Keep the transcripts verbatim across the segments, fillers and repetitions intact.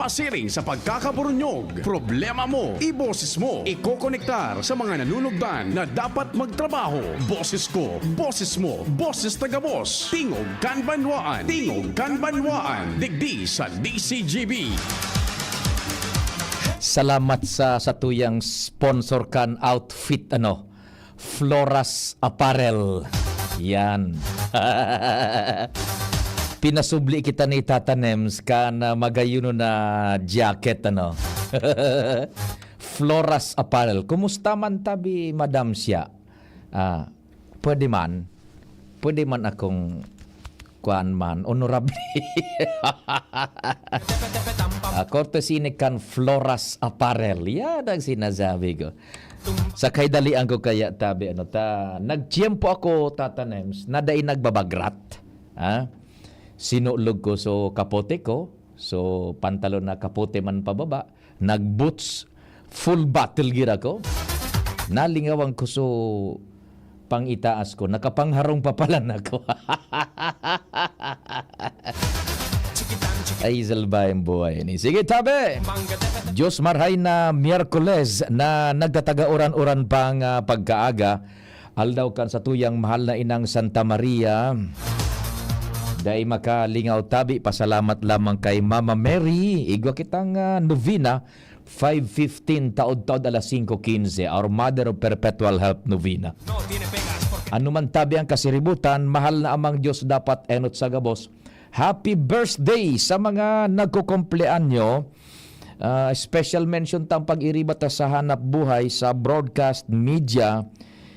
Pasiring sa pagkakaburunyog, problema mo, iboses mo, ikokonektar sa mga nanunugdan na dapat magtrabaho. Boses ko, boses mo, boses taga-boss. Tingog kan Banwaan, Tingog kan Banwaan, digdi sa D C G B. Salamat sa satuyang sponsor kan outfit, ano, Floras Apparel. Yan. Pinasubli kita ni Tata Nems kan, ah, magayon na jacket, ano. Floras Apparel. Kumusta man tabi, Madam Siya? Ah, pwede man. Pwede man akong kuan man, honorable. Ah, courtesy ni kan Floras Apparel. Yan ang sinasabi ko. Sa kaidalian ko kaya, tabi, ano, ta, nagtiyempo ako, Tata Nems, na dai nagbabagrat. Ha? Sinulog ko, so, kapote ko. So, pantalon na kapote man pababa. Nag-boots, full battle gear ako. Nalingawan ko, so, pang-itaas ko. Nakapangharong pa pala na ako. Ay, salbahing buhay ni. Sige, tabi! Diyos marhay na Miyerkules na nagtataga uran-uran pang, ah, pagkaaga. Aldaw kan satuyang mahal na inang Santa Maria. Dai makalingaw tabi, pasalamat lamang kay Mama Mary. Igwa kitang, ah, novena, five fifteen, taod-taod alas singko quince, Our Mother of Perpetual Help Novena. Ano man tabi ang kasiributan, mahal na Amang Diyos dapat enot sa gabos. Happy birthday sa mga nagkukumpleanyo. Ah, special mention tang pag-iriba ta sa hanap buhay sa broadcast media,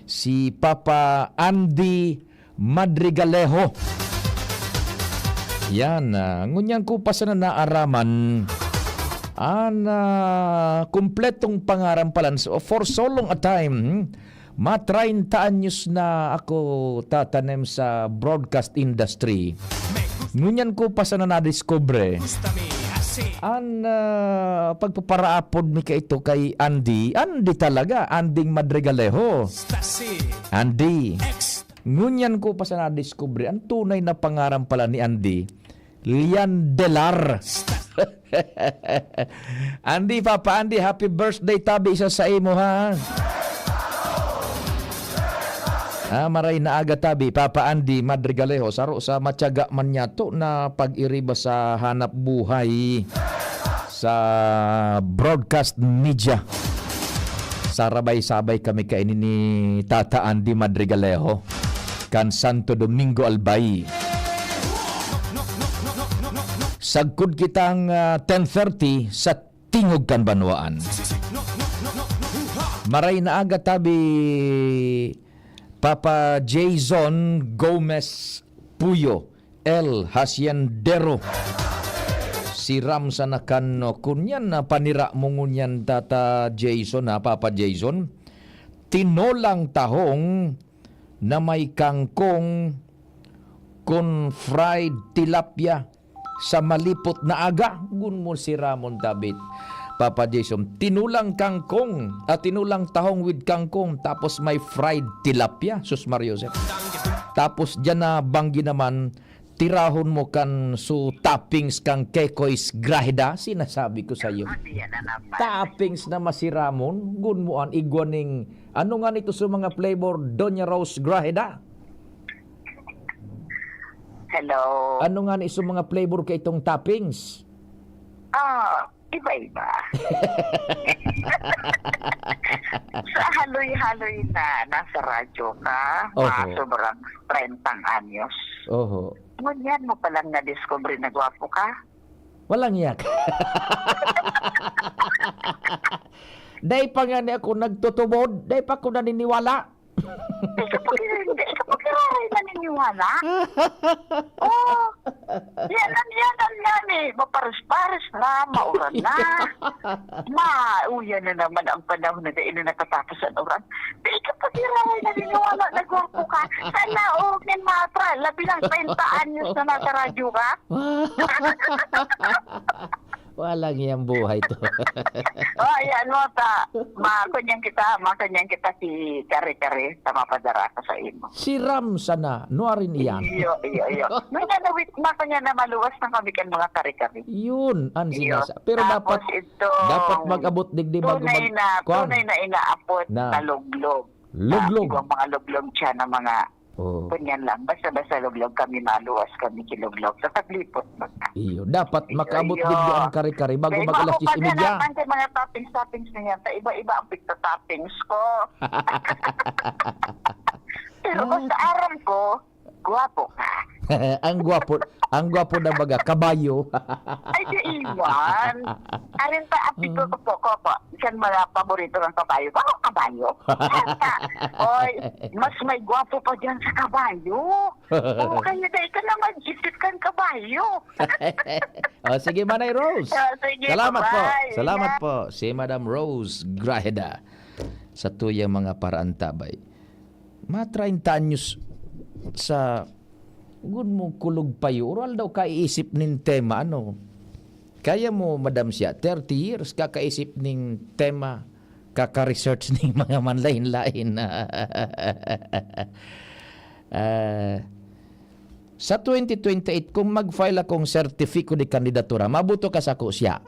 si Papa Andy Madrigalejo. Yan, ah, ngunyan ko pa sana naaraman an, ah, kumpletong pangaran palan. So, for so long a time, hmm, ma treinta anyos na ako tatanem sa broadcast industry. Ngunyan ko pa sana nadiskubre an, ah, pagpaparaapod mi kaito kay Andy. Andy talaga, Anding Madrigalejo. Andy. Ngunyan ko pa sana nadiskubre an tunay na pangaran pala ni Andy, Lian Delar. Andy, Papa Andy, happy birthday tabi sa saimo, ha? Ah, maray na aga tabi, Papa Andy Madrigalejo, saro sa matyaga man niyato na pag-iriba sa hanap buhay sa broadcast media. Sarabay-sabay kami kaini ni Tata Andy Madrigalejo kan Santo Domingo Albay. Sagkod kitang, ah, ten thirty sa Tingog kan Banwaan. Maray na aga tabi, Papa Jason Gomez Puyo, El Haciendero. Si Ram sa nakan, no, kunyan na panira mo ngunyan, Tata Jason, ha, Papa Jason. Tinolang tahong na may kangkong kun fried tilapia sa malipot na aga. Gun mo si Ramon David, Papa Jason. Tinulang kangkong, ah, tinulang tahong with kangkong, tapos may fried tilapia. Sus Mario Joseph. Tapos diyan na banggi naman, tirahon mo kan su toppings kan Quecoy's Graheda, sinasabi ko sa'yo. Ah, diyan na naman. Toppings na masiramon, gun mo an igwa ning, ano nga nito sa mga flavor, Doña Rose Graheda? Hello. Ano nga ni sa mga flavor ka itong toppings? Ah, iba-iba. Sa haloy-haloy na nasa radyo ka, mga Oho. sobrang trentang anyos. Oho. Ngunyan mo palang nadiskubre na gwapo ka? Walang yak. Dai pa nga ni ako nagtutubod, dai pa ako naniniwala. Di ka pa, di ka pa naniniwala? Oh, yan ang, yan ang yan eh. Mapares-pares na, mauran na. Ma, uyan na naman ang panahon na dahil na nakatapos ang uran. Di ka pa naniniwala na gwapo ka. Sana, oh, may matra, labi ng trenta anyos na nasa radyo ka. Walang yang buhay to. O, ayan mo, ta. Makunyan kita, makunyan kita si Kare-Kare sa mapadara ko sa imo. Si Ram sana, nuarin iyan. Iyo, iyo, iyo. May nanawit, makunyan na maluwas na kami kan mga Kare-Kare. Yun, ang Iyo. sinasa. Pero Tapos dapat, ito, dapat mag-abot digdi bago tunay mag- na, kuwan. Tunay na inaapot Na. na, luglog. Luglog. Sabi ko, mga luglog siya ng mga, Oh. Kunyan lang. Basta-basta luglog kami, maluwas kami, kiluglog. Sa taglipot mo na. Iyo, dapat Iyo, makaabot iyo. digdi ang Kare-Kare bago Kaya mag alas ako diyes pa imedya. Ang mga toppings, toppings na yan. Sa iba-iba ang pagta-toppings ko. Pero basta aram ko, guwapo ka. Ang gwapo, ang gwapo na baga, kabayo. Ay, kaiwan. Arin pa, apito ko po, ko po. Siyan mga paborito ng kabayo. Bako kabayo? Oy, mas may gwapo pa dyan sa kabayo. Oo, kaya dahil ka naman isip kang kabayo. O, sige, Manay Rose. Ah, sige, Salamat po. bye. Salamat po. Si Madam Rose Grajeda sa tuyang mga paraan tabay. Mga treinta anyos sa gud mo kulog payo. Oral daw kaiisip nin tema, ano? Kaya mo, madam siya, thirty years kakaisip ning tema, kaka-research ning mga manlain-lain. Ah, sa twenty twenty-eight, kung mag-file akong sertifiko de kandidatura, mabuto ka sako siya.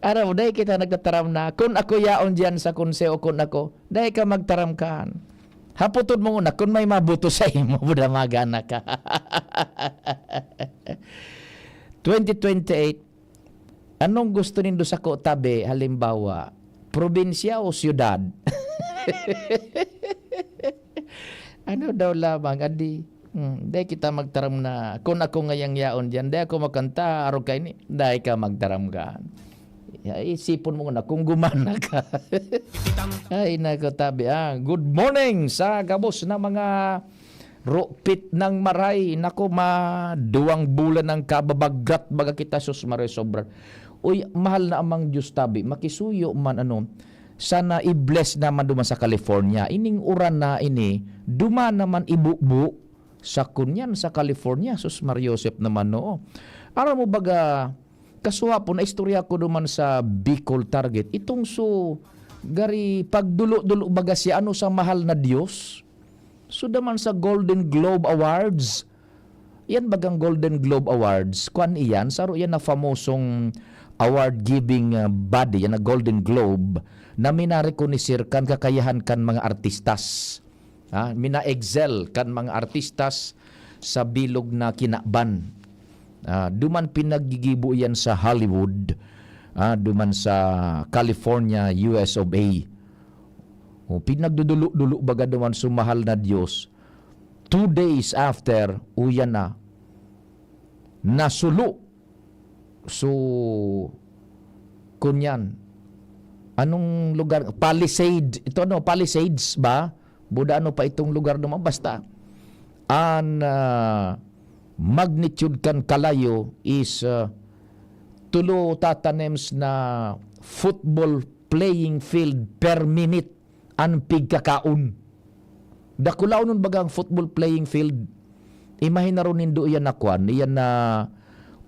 Araw, dai kita nagtataram na, kun ako yaon diyan sa konseho, kun ako, dai ka magtaram kan. Haputod mo na, kun may mabuto sa imo, buda magana ka. Twenty twenty-eight, anong gusto nindo sako tabi? Halimbawa, probinsya o siyudad? Ano daw lamang, adi? Hmm, dai kita magtaram na, kun ako ngayang yaon diyan, dai ako makanta, arog kaini, dai ka magtaram ka. Ya, isipon mo na kung gumana ka. Ay, nako, tabi, ah. Good morning sa gabos na mga rupit ng maray. Nako, maduwang bulan ng kababagrat, baga kita, sus, maray sobra. Uy, mahal na amang Diyos, tabi, makisuyo man, ano, sana i-bless naman duman sa California. Ining uran na ini, duman naman ibubo sa kunyan sa California. Sus, Mar Joseph naman, no? Aram mo baga, kasuhapon, naistorya ko duman sa Bicol Target. Itong so, gari, pagdulo-dulo baga siya, ano, sa mahal na Diyos. So, duman sa Golden Globe Awards, yan bagang Golden Globe Awards, kwan iyan, saro yan na famosong award-giving, ah, body, yan na Golden Globe, na minarekonoser kan kakayahan kan mga artistas. Ha? Mina-excel kan mga artistas sa bilog na kinaban. Ah, duman pinaggigibo yan sa Hollywood, ah, duman sa California, U S of A. O, pinagdudulo-dulo baga duman so mahal na Diyos. Two days after, uyan na. Nasulo. So, kunyan. Anong lugar? Palisade. Ito ano, Palisades ba? Buda ano pa itong lugar naman? Basta, an, ah, magnitude kan kalayo is, ah, tulo tatanems na football playing field per minute an pigkakaon. Dakulaonon baga ang football playing field. Imahinaron nindo iyan na kwan, iyan na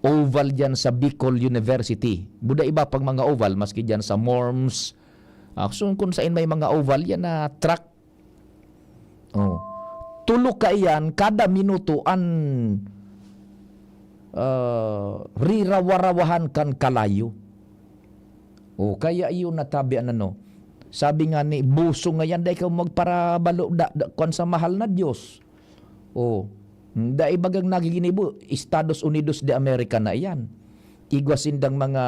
oval diyan sa Bicol University. Buda iba pang mga oval, maski diyan sa Morms. Ah, so, kung saan may mga oval, yan na track. Oh. Tulo ka iyan, kada minuto an, ah, rirawarawahan kan kalayo. Oh, kaya iyo natabi an ano. Sabi nga ni Buso ngayan, dai ka magparabalo da, da, kwan sa mahal na Diyos. Oh, dai bagang nagiginibo, Estados Unidos de America na iyan. Igwa sindang mga,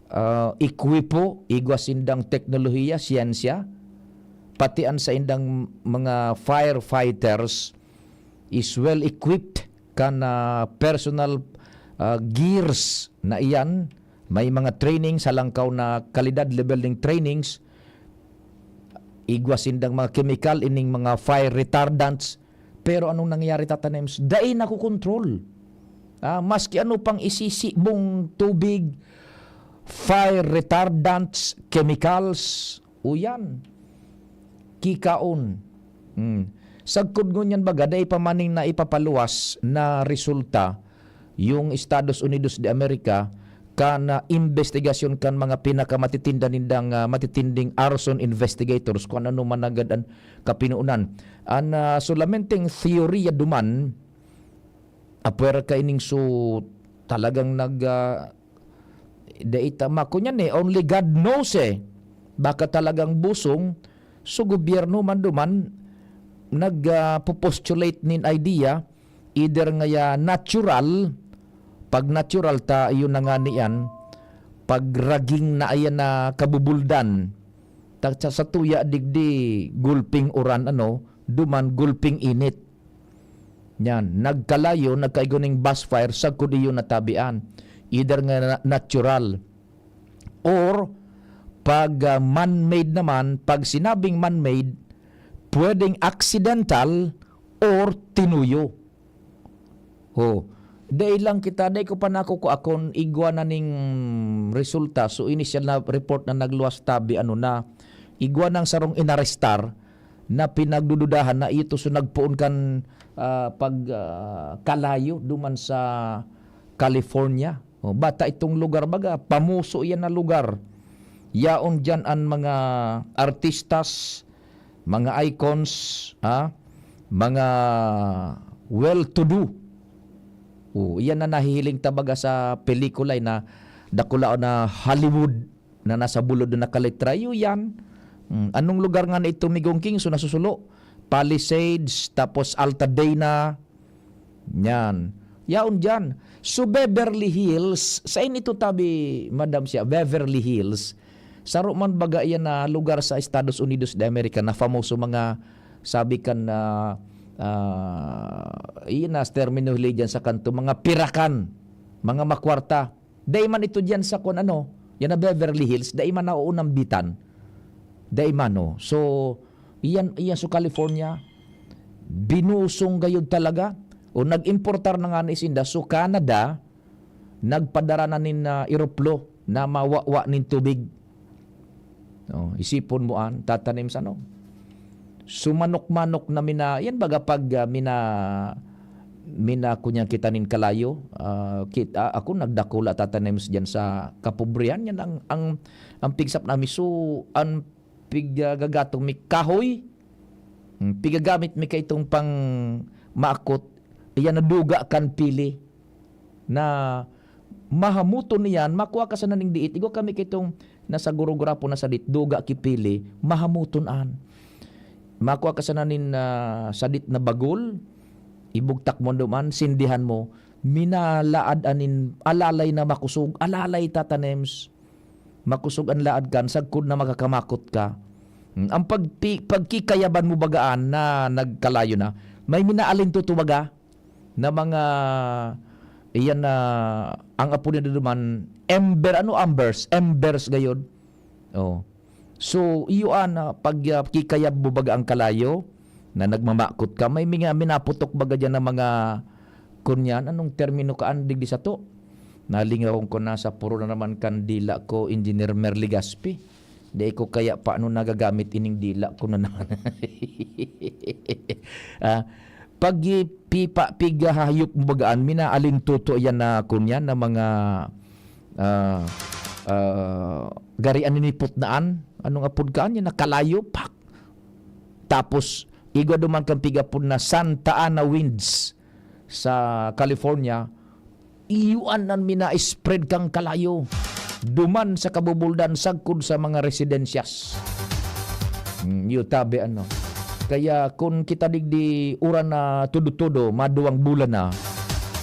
ah, ekwipo, igwa sindang teknolohiya, siyensya, pati an saindang mga firefighters is well equipped kan, ah, personal, ah, gears na iyan. May mga training sa langkaw na kalidad level ning trainings. Igwa sindang mga chemical, ining mga fire retardants. Pero anong nangyayari, Tata Nems? Dai nakokontrol. Ah, maski ano pang isisibong tubig, fire retardants, chemicals, uyan, kikaon. Hmm. Sagkod ngunyan baga, dai pa maning naipapaluwas na resulta yung Estados Unidos de America kan, ah, investigasyon kan mga pinakamatitindang nindang, ah, matitinding arson investigators, kung ano man nanggad an kapinuunan. An, ah, solamenteng teorya duman, apwera kaining su-, talagang nag, ah, dai ta makunyan eh, only God knows eh. Baka talagang busong, so gobyerno man duman nag, ah, popostulate nin idea, either ngaya natural, pag natural ta, iyo na ngani yan, pag raging na ayan na kabubuldan, ta-, sa, sa tuya digdi gulping uran, ano, duman gulping init. Yan, nagkalayo, nagkaigo ning bush fire, sagkod iyo natabian. Either nga na-, natural or pag, ah, man-made naman, pag sinabing man-made, pwedeng accidental or tinuyo. Oh, dai lang kita, dai ko pa nakukua kun igwa na ning resulta. So, initial na report na nagluwas tabi, ano na, igwa nang sarong inarestar na pinagdududahan na ito so nagpoon kan, ah, pag, ah, kalayo duman sa California. Oh, bata itong lugar, baga, pamuso yan na lugar. Yaon diyan an mga artistas, mga icons, ha? Mga well-to-do. Oh, iyan na nahihiling ta baga sa pelikula, eh, na dakula na Hollywood na nasa bulod na nakalitra. Iyo yan. Mm, anong lugar nga na ito, Migong King? So, nasusulo? Palisades, tapos Altadena. Yan. Yaon diyan. So, Beverly Hills, sain ito tabi, Madam siya? Beverly Hills. Saro man baga iyan na lugar sa Estados Unidos de America na famoso mga, sabi kan, ah, ah, iyan na termino hili diyan sa kanto, mga pirakan, mga makwarta. Dai man ito diyan sa kun ano, yan na Beverly Hills, dai man nauunambitan. Dai man, no? So, iyan, iyan sa California, binusong gayod talaga. O nag-importar na nga ni sinda. So, Canada, nagpadara na nin, ah, eroplo na mawawa nin tubig. Oh, isipon mo an tatanim sa ano. Sumanok-manok na mina-, yan baga pag, ah, mina-, mina-, kunyan kita nin kalayo. Ah, kit-, ah, ako nagdakula tatanim diyan sa kapobrehan. Yan ang, ang, ang pigsap nami. So, ang pig-, ah, gagatong mi kahoy. Hmm, pigagamit mi kaitong pang maakot. Iyan na duga kan pili. Na mahamuton niyan, makua ka sana ning diit. Igwa kami kitong nasa gurograpo na sadit, duga ki pili, mahamuton an. Makua ka sana nin, ah, sadit na bagol, ibugtak mo duman, sindihan mo, minalaad anin, alalay na makusog, alalay tatanems. Makusog an laad kan, sagkod na makakamakot ka. Hmm, ang pagpi-, pagkikayaban mo bagaan na nagkalayo na, may minaalin tutubaga na mga, iyan na, ang apo niya duman, ember, ano, ambers, embers gayod. Oh. So, iyo an, ah, pag, ah, kikayab mo baga ang kalayo, na nagmamakot ka, may mga minaputok baga diyan na mga, kunyan, anong termino kaan digdi sato? Nalingaw ko na sa puro na naman kan dila ko, Engineer Merly Gaspi. Dai ko kaya paano nagagamit ining dila ko na naman. Ah, pag pipa, pigahayop mo bagaan, minaalintuto yan na, kunyan, na mga, ah, ah, garian ni Putnaan. Anong apod kaan yan? Nakalayo, pak! Tapos, igwa duman kan pigapod na Santa Ana winds sa California, iyo an mina-spread kan kalayo. Duman sa kabubuldan, sagkod sa mga residensyas. Hmm, iyo tabi ano. Kaya kun kita digdi uran na tudo-tudo, maduwang bulan na,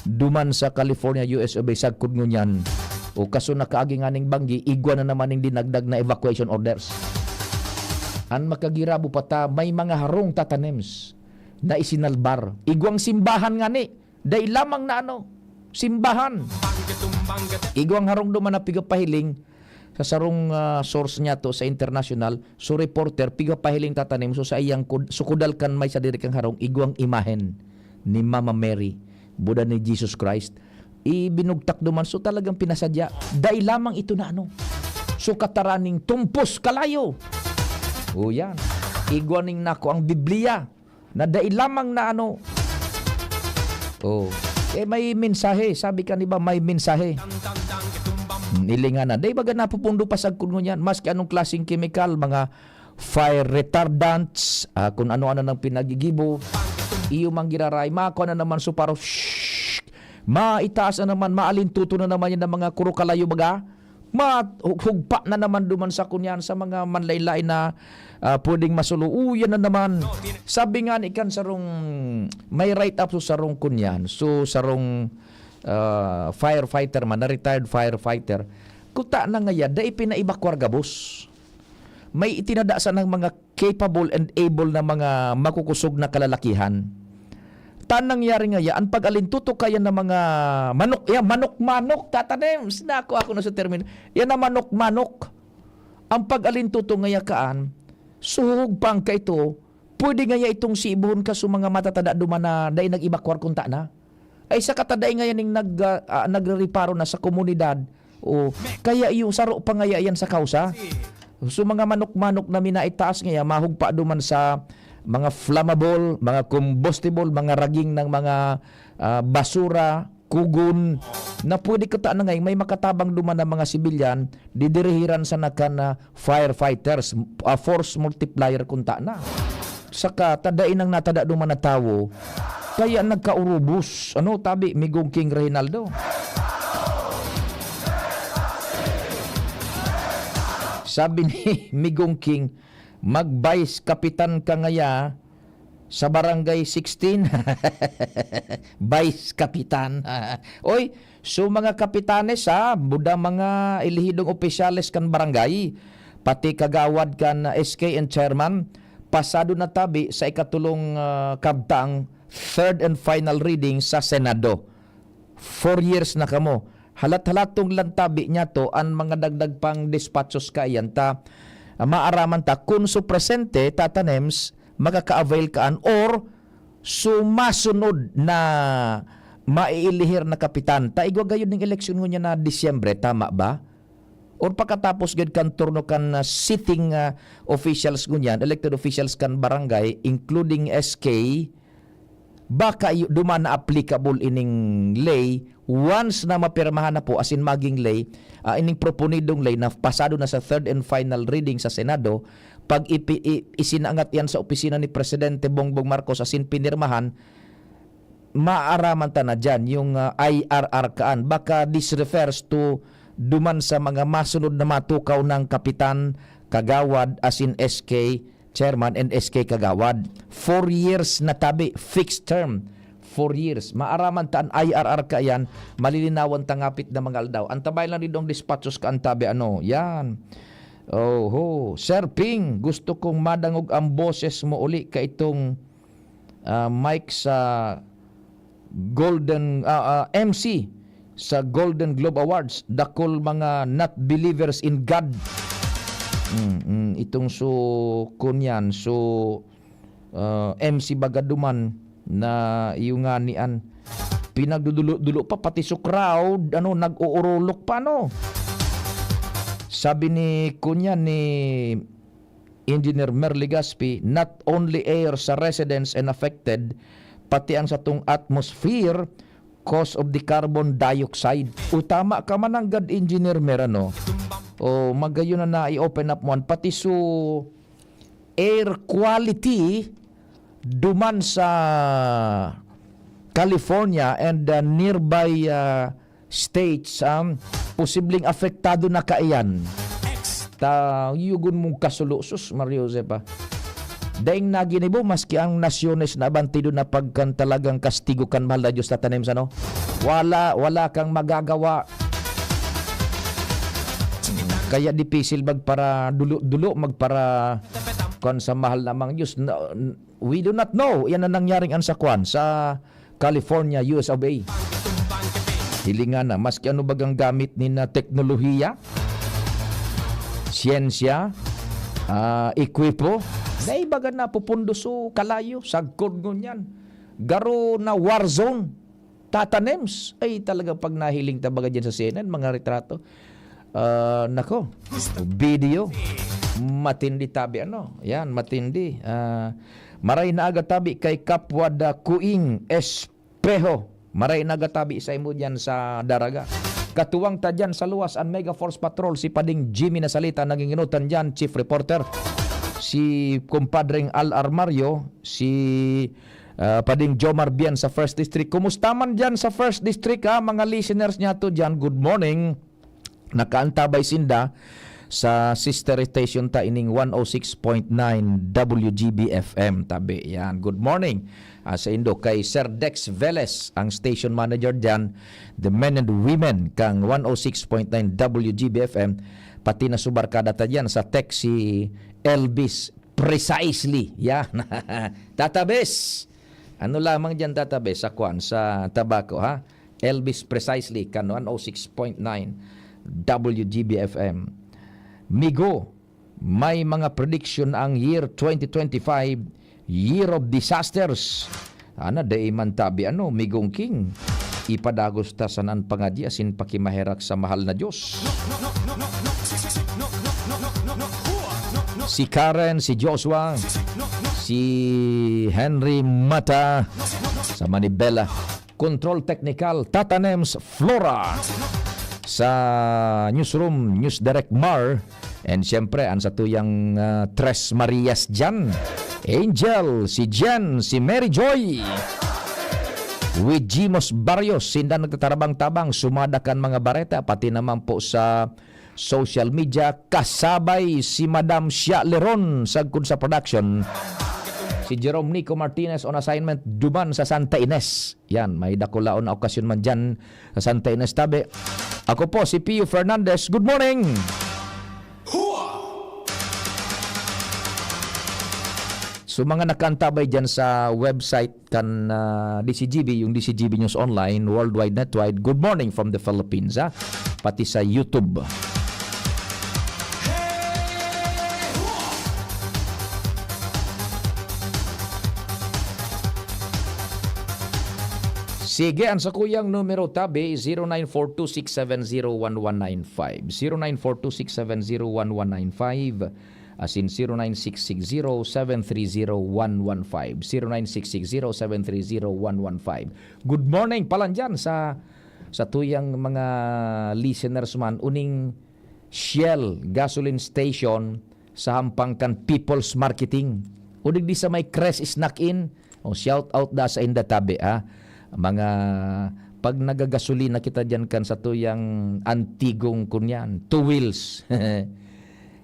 duman sa California, U S of A, sagkod ngunyan. O kaso nakaagi nganing banggi, igwa na naman ning dinagdag na evacuation orders. An makagirabo pa ta, may mga harong tatanems na isinalbar. Igwang simbahan ngani, dai lamang na ano, simbahan. Igwang harong duman na pigapahiling sa sarong, ah, source niya to sa international. So, reporter, pigapahiling tatanem. So, sa iyang kud-, sukudal kan may sadiri kang harong, igwang imahen ni Mama Mary, buda ni Jesus Christ. Ibinugtak duman. So, talagang pinasadya. Dai lamang ito na ano. So, kataraning tumpos kalayo. O, yan. Igwa ning nako ang Biblia na dai lamang na ano. Oh. Eh, may mensahe. Sabi kan iba, may mensahe. Hmm, hilinga na. Dai baga napupundo pa sagkod ngunyan. Maski anong klaseng kemikal, mga fire retardants, ah, kung ano-ano nang pinagigibo, iyo mang giraray, makua na naman suparo, shh! Maitaas na naman, maalintuto na naman yan ng mga kurukalayo baga. Mahughugpa na naman duman sa kunyan sa mga manlain-lain na, ah, pwedeng masuluyan na naman. Sabi nga ni kan sarong, may write-up so sarong kunyan, so sarong, ah, firefighter man, na retired firefighter, kuta na ngaya, dai pinaebakwar gabos. May itinada sanang mga capable and able na mga makukusog na kalalakihan. Ta nangyari ngaya, an pag-alintutok kaya na mga manok, ya, manok-manok, tatanim. Sinako ako na sa termino. Yan na manok-manok. Ang pag-alintutok ngaya kaan, suhog pa ang kaito, pwede ngaya itong siibohon ka sa mga matatada duman na dai nag-ebakwar kunta na. Ay, sa katadai ngaya ning nag, ah, ah, nagrereparo na sa komunidad. O, kaya yung saro pa ngaya yan sa kausa. So, mga manok-manok na minaitaas ngaya, mahugpa duman sa mga flammable, mga combustible, mga raging ng mga, ah, basura, kugon, na pwede kita na ngay, may makatabang duman ng mga sibilyan, didirihiran sa nakan na firefighters, ah, force multiplier kunta na. Saka, tadain ang natada duman na tawo, kaya nagkaurubos. Ano, tabi, Migong King Reynaldo? Sabi ni Migong King, "Mag-vice kapitan ka ngaya sa Barangay sixteen." Vice kapitan. Oy, so mga kapitanes, ha, buda mga elehidong opisyales kan barangay, pati kagawad kan S K and chairman, pasado na tabi sa ikatulong, ah, kabtang, third and final reading sa Senado. Four years na kamo. Halat-halatong lang tabi niya to an mga dagdag pang despachos kaiyan ta, ah, maaraman ta kun so presente, tatanems, makaka-avail kaan or so masunod na maiilihir na kapitan. Ta igwa gayud ning eleksyon ngunyan na Disyembre, tama ba? Or pakatapos gid kan turno kan, ah, sitting, ah, officials ngunyan, elected officials kan barangay, including S K, baka iyo duman na applicable ining ley once na mapirmahan na po, as in maging ley, ah, ining proponidong ley na pasado na sa third and final reading sa Senado, pag ipi-, i-, isinangat yan sa opisina ni Presidente Bongbong Marcos, as in pinirmahan, maaraman ta na diyan yung, ah, I R R kaan. Baka this refers to duman sa mga masunod na matukaw ng kapitan, kagawad, as in S K chairman and S K kagawad. Four years na tabi, fixed term. Four years. Maaraman ta an I R R kaiyan, malilinawan ta ngapit na mga aldaw. Antabay lang didong despachos ka antabi, ano, yan. Oho. Sir Ping, gusto kong madangog ang boses mo uli kaitong, ah, mic sa Golden, ah, ah, M C sa Golden Globe Awards, dakul mga not believers in God. Mm, mm, itong so, kunyan, so, ah, M C baga duman na iyo nga ni an pinagdudulo-dulo pa, pati so crowd, ano, nag-uurulok pa, no? Sabi ni, kunyan, ni Engineer Mer Legaspi, not only air sa residents and affected, pati ang satong atmosphere, cause of the carbon dioxide. O, tama ka man nanggad, Engineer Mer, ano? O, magayon na na-i-open up mo an pati so air quality duman sa California and, uh, nearby, uh, states, um, posibleng apektado na kaiyan. Ta, yugon mong kasulo, sus, Mario Joseph, ah. Daing naginibo, maski ang nasyones na bantido na pagkan talagang kastigo kan mahal na Diyos tatanim sa, no? Wala, wala kang magagawa. Kaya dipisil magpara dulo-dulo, magpara kwan sa mahal namang Diyos. Na, we do not know. Yan ang nangyaring an sa kwan, sa California, U S of A. Hilingan na, maski ano bagang gamit ni na teknolohiya, siyensya, ah, ekwipo, dai baga napupundo so kalayo, sagkod ngunyan. Garo na war zone, tatanems. Ay, talaga pag nahiling ta baga dyan sa C N N, mga retrato. Ah, nako, video. Matindi tabi, ano? Yan, matindi. Ah, maray na aga tabi kay Kapwa da Kuing Espeho. Maray na gatabi sa imo diyan sa Daraga. Katuwang ta diyan sa luwas an Mega Force Patrol, si Pading Jimmy Nasalita, nanginginotan diyan, chief reporter. Si kumpadreng Al Armario, si, ah, Pading Jomar Bian sa First District. Kumusta man diyan sa First District, ha, mga listeners niya to diyan? Good morning. Nakaantabay sinda sa sister station ta ining one oh six point nine W G B F M tabi. Yan. Good morning, ah, sa indo. Kay Sir Dex Velez, ang station manager diyan, the men and women kang one oh six point nine W G B F M, pati na subarkada ta diyan sa tech si Elvis Precisely. Yan. Tatabes! Ano lamang diyan tatabes sa kwan, sa tabako, ha? Elvis Precisely, kan one oh six point nine W G B F M. Migo, may mga prediction ang year twenty twenty-five, year of disasters. Ana, dai man tabi ano, Migong King. Ipadagos ta sanan pangadya sin pakimaherak sa mahal na Diyos. Si Karen, si Joshua, si Henry Mata, sa Manibela. Control Technical, Tatanems Flora. Sa Newsroom, News Direct Mar. And siyempre, ang satuyang, ah, Tres Marias dyan. Angel, si Jen, si Mary Joy. With Jimos Barrios, sinda nagtatarabang-tabang, sumada kan mga bareta, pati naman po sa social media, kasabay si Madam Shia Leron, sagkod sa production. Si Jerome Nico Martinez on assignment duman sa Santa Ines. Yan, may dakulaon na okasyon man dyan sa Santa Ines tabi. Ako po si Pio Fernandez. Good morning! So, mga nakaantabay dyan sa website kan, ah, D C G B, yung D C G B News Online, worldwide, netwide, good morning from the Philippines, ha? Pati sa YouTube. Sige, ang sakuyang numero tabi, zero nine four two six seven zero one one nine five. Zero nine four two six seven zero one one nine five. Asin zero nine six six zero seven three zero one one five. Zero nine six six zero seven three zero one one five. Good morning, palan dyan sa, sa tuyang mga listeners man, uning Shell gasoline station sa hampang kan People's Marketing. O digdi sa may Crest Snack Inn. O, shout out da sa inda tabi, ah. Mga, pag nagagasolina kita diyan kan satuyang antigong kunyan, two wheels.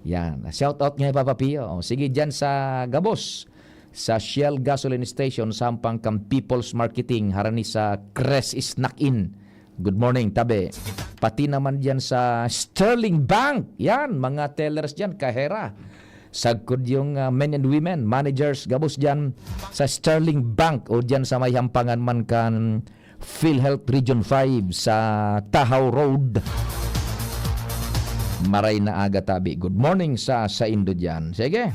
Yan. Shout out nga, Papa Pio. O, sige, diyan sa gabos, sa Shell Gasoline Station, sa hampang kan People's Marketing, harani sa Crest Snack Inn. Good morning, tabi. Pati naman diyan sa Sterling Bank. Yan, mga tellers diyan, kahera. Sagkod yung, ah, men and women, managers, gabos diyan sa Sterling Bank o diyan sa may hampangan man kan PhilHealth Region five sa Tahaw Road. Maray na aga, tabi. Good morning sa saindo diyan. Sige.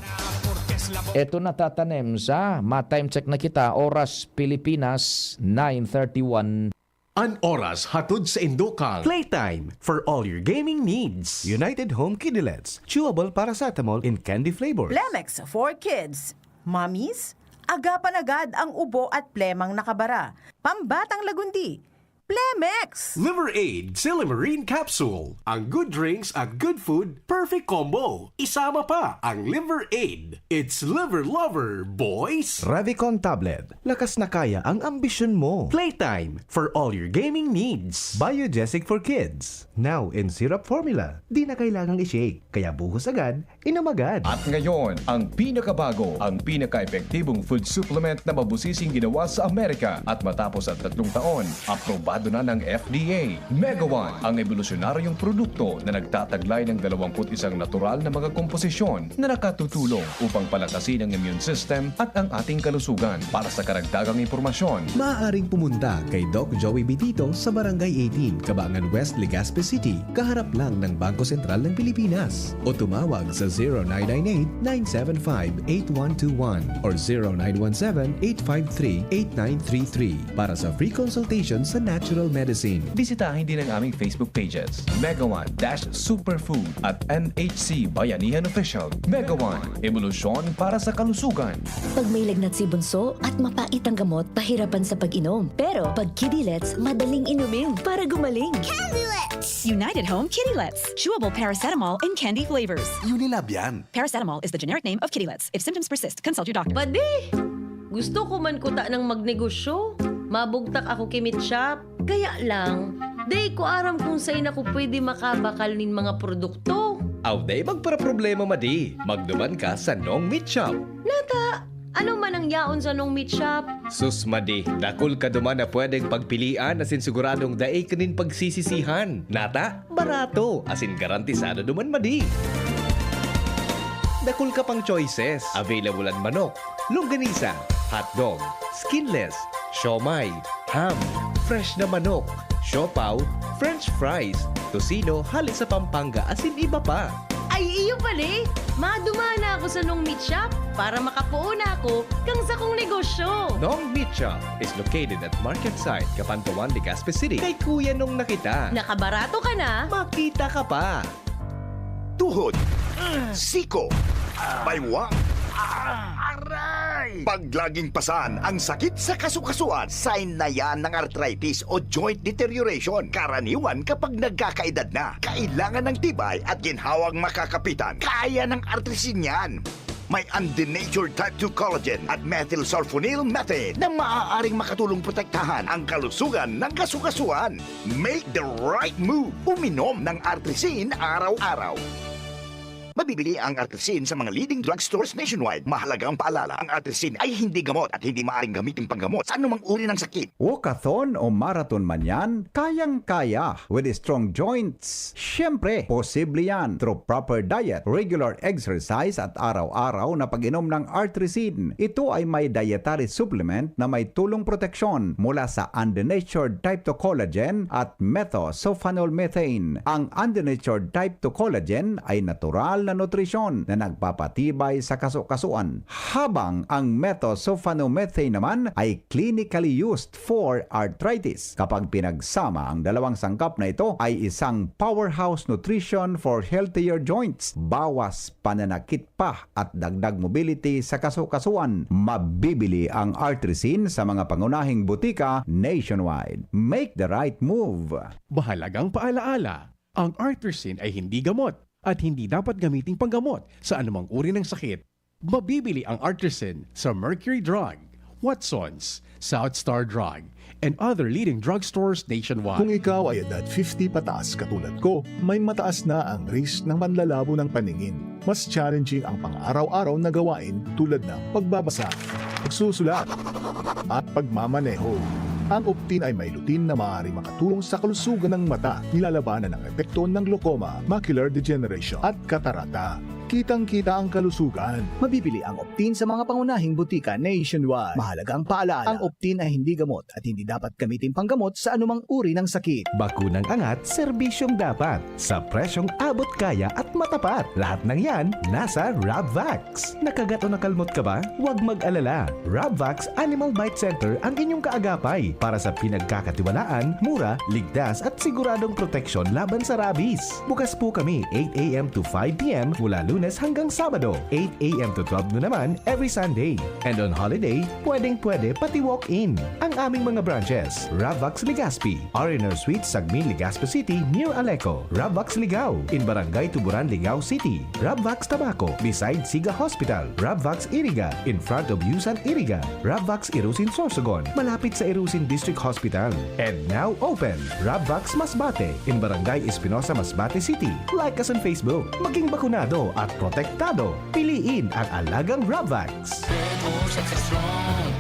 Eto na, tatanem sa, ma-time check na kita, oras Pilipinas, nine thirty-one. An oras hatod sa indo kang Playtime for all your gaming needs. United Home Kidilets, chewable paracetamol in candy flavors. Plemex for Kids. Mommies, agapan agad ang ubo at plemang nakabara. Pambatang lagundi. Plemex! Liver Aid Silymarin Capsule. Ang good drinks at good food, perfect combo. Isama pa ang Liver Aid. It's Liver Lover, boys! Revicon Tablet. Lakas na kaya ang ambisyon mo. Playtime for all your gaming needs. Biogesic for Kids. Now in syrup formula. Di na kailangang i-shake. Kaya buhos agad, inom agad. At ngayon, ang pinakabago, ang pinaka-epektibong food supplement na mabusising ginawa sa Amerika at matapos ang tatlong taon, aprobado na ng F D A. Megawan, ang ebolusyonaryong produkto na nagtataglay ng dalawampu't isang natural na mga komposisyon na nakatutulong upang palakasin ang immune system at ang ating kalusugan. Para sa karagdagang impormasyon, Maaaring pumunta kay Doc Joey Bitito sa Barangay eighteen, Kabangan West, Legazpi City, kaharap lang ng Bangko Sentral ng Pilipinas. O tumawag sa zero nine nine eight, nine seven five, eight one two one or zero nine one seven, eight five three, eight nine three three para sa free consultation sa natural natural medicine. Bisitahin din ang aming Facebook pages, Mega One dash Superfood at M H C Bayanihan Official. Mega One, ebolusyon para sa kalusugan. Pag may lagnat si bunso at mapait ang gamot, pahirapan sa pag-inom. Pero pag Kidilets, madaling inumin para gumaling. United Home Kitty Lets. Chewable paracetamol and candy flavors. Unilab yan. Paracetamol is the generic name of Kitty Lets. If symptoms persist, consult your doctor. Padi, gusto ko man kuta ng magnegosyo. Mabugtak ako ki Meat Shop. Kaya lang, dai ko aram kung sain ako pwede makabakal nin mga produkto. Aw, dai magparaproblema, madi. Magduman ka sa Nong Meat Shop. Nata, ano man ang yaon sa Nong Meat Shop? Sus, madi, dakul ka duman na pwedeng pagpilian asin siguradong dai ka nin pagsisisihan. Nata, barato, asin garantisado duman, madi. Dakul ka pang choices. Available an manok, longganisa, hotdog, skinless, siomai, ham, fresh na manok, siopaw, french fries, tocino hale sa Pampanga asin iba pa. Ay, iyo pala eh! Madumana ako sa Nong Meat Shop para makapoon ako kang sakong negosyo. Nong Meat Shop is located at Market Site, Kapantawan, Legazpi City. Kay Kuya Nong na kita. Nakabarato ka na? Makita ka pa. Tuhod, siko, baywang, aray! Pag laging pasan ang sakit sa kasukasuan, sign na yan ng arthritis o joint deterioration. Karaniwan kapag nagkakaedad na, kailangan ng tibay at ginhawang makakapitan. Kaya ng artrisin yan. May undenatured type two collagen at methylsulfonyl methane na maaaring makatulong protektahan ang kalusugan ng kasukasuan. Make the right move. Uminom ng Artrisin araw-araw. Mabibili ang Artrisin sa mga leading drugstores nationwide. Mahalagang paalala, ang Artrisin ay hindi gamot at hindi maaaring gamitin panggamot sa anumang uri ng sakit. Walkathon o marathon man yan, kayang-kaya with strong joints. Siyempre, posible yan through proper diet, regular exercise at araw-araw na pag-inom ng Artrisin. Ito ay may dietary supplement na may tulong proteksyon mula sa undenatured type two collagen at methylsulfonyl methane. Ang undenatured type two collagen ay natural na nutrisyon na nagpapatibay sa kasukasuan, habang ang methylsulfonyl methane naman ay clinically used for arthritis. Kapag pinagsama ang dalawang sangkap na ito, ay isang powerhouse nutrition for healthier joints, bawas pananakit pa at dagdag mobility sa kasukasuan. Mabibili ang Artrisin sa mga pangunahing butika nationwide. Make the right move! Mahalagang paalaala, ang Artrisin ay hindi gamot at hindi dapat gamiting panggamot sa anumang uri ng sakit. Mabibili ang Artrisin sa Mercury Drug, Watson's, South Star Drug, and other leading drugstores nationwide. Kung ikaw ay edad fifty pataas katulad ko, may mataas na ang risk ng panlalabo ng paningin. Mas challenging ang pang-araw-araw na gawain tulad ng pagbabasa, pagsusulat, at pagmamaneho. Ang Optin ay may lutein na maaaring makatulong sa kalusugan ng mata, nilalabanan ang epekto ng glaucoma, macular degeneration, at katarata. Kitang-kita ang kalusugan. Mabibili ang Optin sa mga pangunahing butika nationwide. Mahalagang paalala, ang Optin ay hindi gamot at hindi dapat gamitin panggamot sa anumang uri ng sakit. Bakunang angat, serbisyong dapat, sa presyong abot kaya at matapat. Lahat ng yan, nasa Rabvax. Nakagat o nakalmot ka ba? Huwag mag-alala. Rabvax Animal Bite Center ang inyong kaagapay para sa pinagkakatiwalaan, mura, ligtas at siguradong proteksyon laban sa rabies. Bukas po kami eight a.m. to five p.m. mula Lunes hanggang Sabado, eight a.m. to twelve noon naman every Sunday. And on holiday, pwedeng-pwede pati walk-in. Ang aming mga branches, Rabvax Legazpi, R and R Suite, Sagmin, Legazpi City, near Aleco, Rabvax Ligao, in Barangay Tuburan, Ligao City, Rabvax Tabaco, beside Siga Hospital, Rabvax Iriga, in front of Yusan Iriga, Rabvax Irusin Sorsogon, malapit sa Irusin District Hospital. And now open, Rabvax Masbate, in Barangay Espinosa, Masbate City. Like us on Facebook. Maging bakunado at protektado. Piliin ang alagang Rabvax.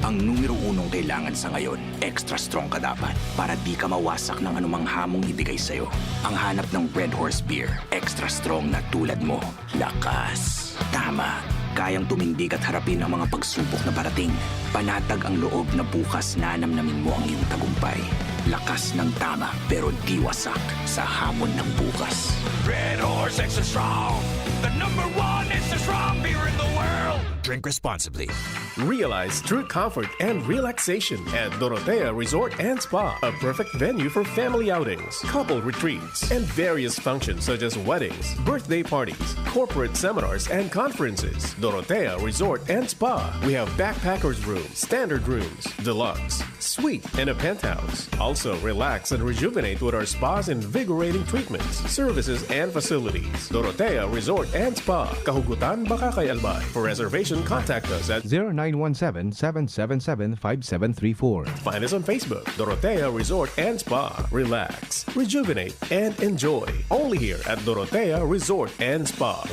Ang numero unong kailangan sa ngayon, extra strong ka dapat para di ka mawasak ng anumang hamong ibigay sa'yo. Ang hanap ng Red Horse Beer, extra strong na tulad mo. Lakas. Tama. Kayang tumindig at harapin ang mga pagsubok na parating. Panatag ang loob na bukas nanamnamin mo ang iyong tagumpay. Lakas ng tama, pero di wasak sa hamon ng bukas. Red Horse Extra Strong, the number one extra strong beer in the world. Drink responsibly. Realize true comfort and relaxation at Dorotea Resort and Spa, a perfect venue for family outings, couple retreats, and various functions such as weddings, birthday parties, corporate seminars, and conferences. Dorotea Resort and Spa. We have backpackers room, standard rooms, deluxe, suite, and a penthouse. Also, relax and rejuvenate with our spa's invigorating treatments, services, and facilities. Dorotea Resort and Spa, Kahugutan, Bacacay, Albay. For reservation, contact us at zero nine one seven, seven seven seven, five seven three four. Find us on Facebook, Dorotea Resort and Spa. Relax, rejuvenate, and enjoy. Only here at Dorotea Resort and Spa.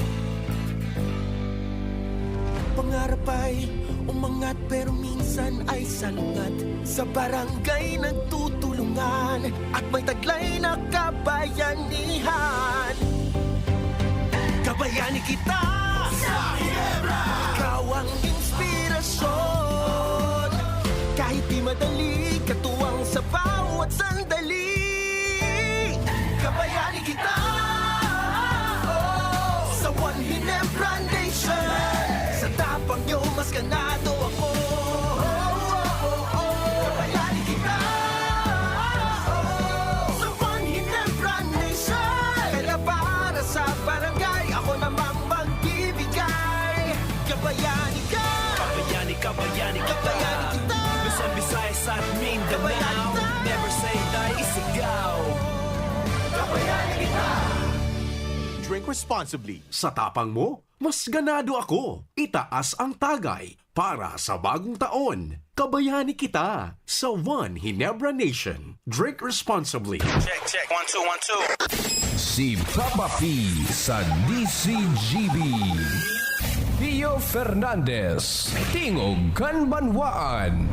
Pangarap ay umangat pero minsan ay salungat. Sa barangay nagtutulungan at may taglay na kabayanihan. Kabayani kita sa Ginebra. Ikaw ang inspirasyon. Kahit di madali, katuwang sa bawat sandali. Kabayani kita. Oh, sa One Ginebra Nation. Sa tapang nyo, mas ganado ako. Oh, oh, oh, oh. Kabayani kita. Oh, sa One Ginebra Nation. Kaya para sa barangay, ako namang magbibigay. Kabayani ka. Kabayani, kabayani kita. Kabayani kita. Luzon, Visayas at Mindanao. Kabayani kita. Never say die, isigaw. Kabayani kita. Drink responsibly. Sa tapang mo, mas ganado ako. Itaas ang tagay para sa bagong taon. Kabayani kita sa One Ginebra Nation. Drink responsibly. Check, check. One, two, one, two. Si Papa P sa D C G B. Pio Fernandez, Tingog kan Banwaan.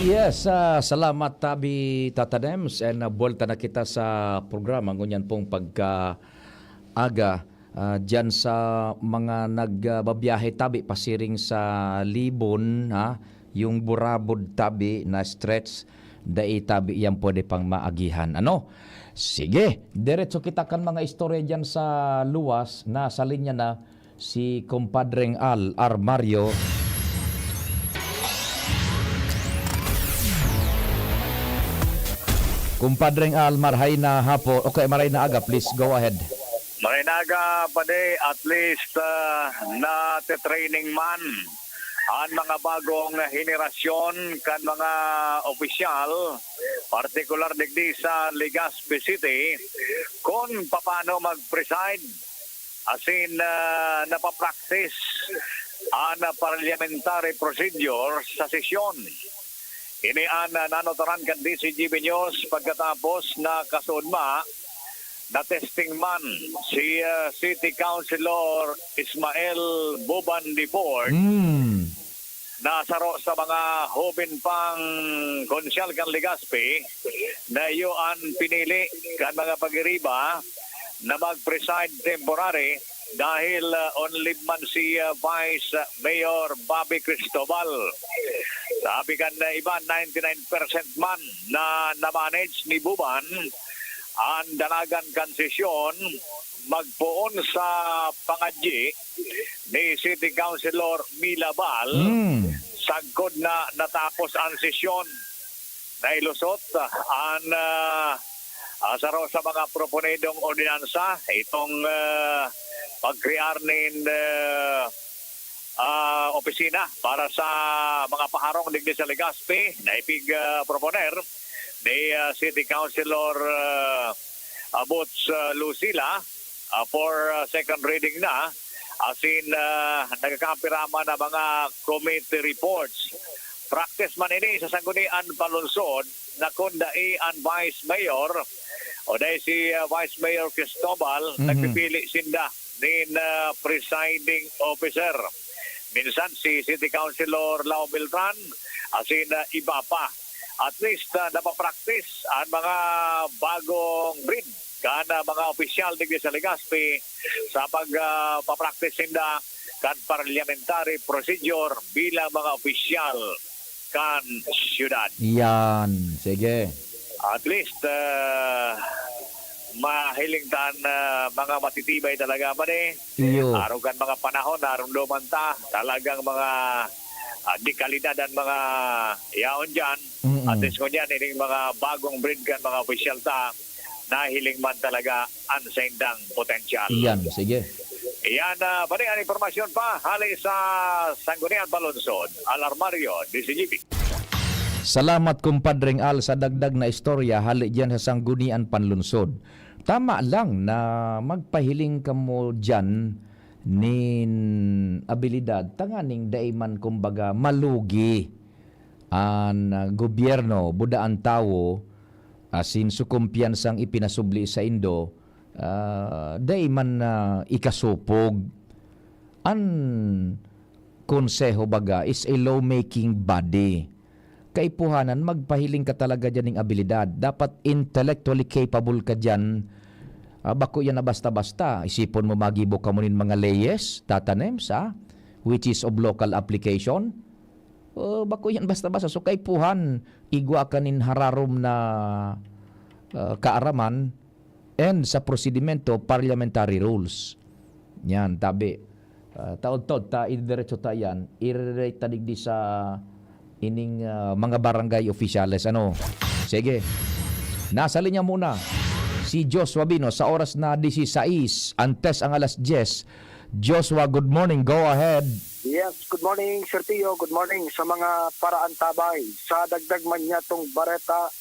Yes, ah, salamat, tabi, Tata Dems. And, ah, buwelta na kita sa programa. Ngunyan pong pagka-aga, ah, diyan sa mga nagbabiyahe tabi pasiring sa Libon, ha? Yung Burabod tabi na stretch, dai tabi yan pwede pang maagihan. Ano? Sige, diretso kita kan mga istorya diyan sa luwas. Nasa linya na si Kumpadreng Al Armario. Kumpadreng Al, marhay na hapo, okay, marhay na aga, please go ahead. Marhay na aga, padi, at least, ah, nate-training man an mga bagong henerasyon kan mga opisyal, partikular digdi sa Legazpi City, kun papaano mag-preside, asin, ah, napapraktis an parliamentary procedure sa sesyon. Ini an, ah, nanotaran kan D C G B News pagkatapos na kasuodma na testing man si, ah, City Councilor Ismael Boban Deport, Mm. na saro sa mga hoben pang konsyal kan Legazpi, na iyo an pinili kan mga pagiriba na mag-preside temporary dahil, ah, on leave man si, ah, Vice Mayor Bobby Cristobal. Sabi kan, ah, iba, ninety-nine percent man na na-manage ni Boban an dalagan kan sesyon, magpoon sa pangadyi ni City Councilor Mila Bal, Mm. sagkod na natapos an sesyon. Nailusot, ah, an, ah, ah, saro sa mga proponedong ordinansa, itong, ah, pagkrear nin, ah, ah, opisina para sa mga paharong digdi sa Legazpi, na ipig, ah, proponer ni, ah, City Councilor, ah, ah, Boots, ah, Lucila, ah, for, ah, second reading na, asin, ah, nagkakapirama na mga committee reports. Practice man ini sa Sangguniang Panlungsod na kun dai an Vice Mayor o dai si, ah, Vice Mayor Cristobal, Mhm. nagpipili sinda nin, ah, presiding officer. Minsan si City Councilor Lau Beltran, asin, ah, iba pa. At least, ah, napapraktis an mga bagong breed kan, ah, mga opisyal digdi sa Legazpi sa pag, ah, papraktis ninda kan parliamentary procedure bilang mga opisyal kan syudad. Yan. Sige. At least, ah, Mahiling tan, ah, mga matitibay talaga man eh. Iyo. Arog kan mga panahon, narumdoman ta. Talagang mga, ah, dekalidad an mga yaon diyan. Mm-mm. At least ngunyan, ining mga bagong breed kan mga opisyal ta, nahiling man talaga an saindang potensyal. Iyan, sige. Iyan, ah, pare, an impormasyon pa, hali sa Sangguniang Panlungsod, Al Armario, D Z G B. Salamat, Kumpadreng Al, sa dagdag na istorya hali diyan sa Sangguniang Panlungsod. Tama lang na magpahiling kamo diyan nin abilidad tanganing dai man, kumbaga, malugi an, ah, gobyerno, buda an tawo, asin sukumpiyansang ipinasubli saindo, ah, dai man, ah, ikasopog. An konseho baga is a law-making body. Kaipuhanan, magpahiling ka talaga diyan ning abilidad. Dapat intellectually capable ka diyan. Ah, bako yan na basta-basta. Isipon mo, magibo ka mo nin mga leyes, tatanems, ah, which is of local application. Oh, bako yan basta-basta. So, kaipuhan, igwa ka nin hararom na, ah, kaaraman and sa prosedimento, parliamentary rules. Yan, tabi. Ah, taod-taod ta, idiretso ta yan. Ire-relate ta digdi sa ining, ah, mga barangay opisyales. Ano? Sige. Nasa linya muna si Joshua Bino sa oras na disisais, antes ang alas dyes. Joshua, good morning. Go ahead. Yes, good morning, Sir Tio. Good morning sa mga paraantabay. Sa dagdag man niya tong bareta,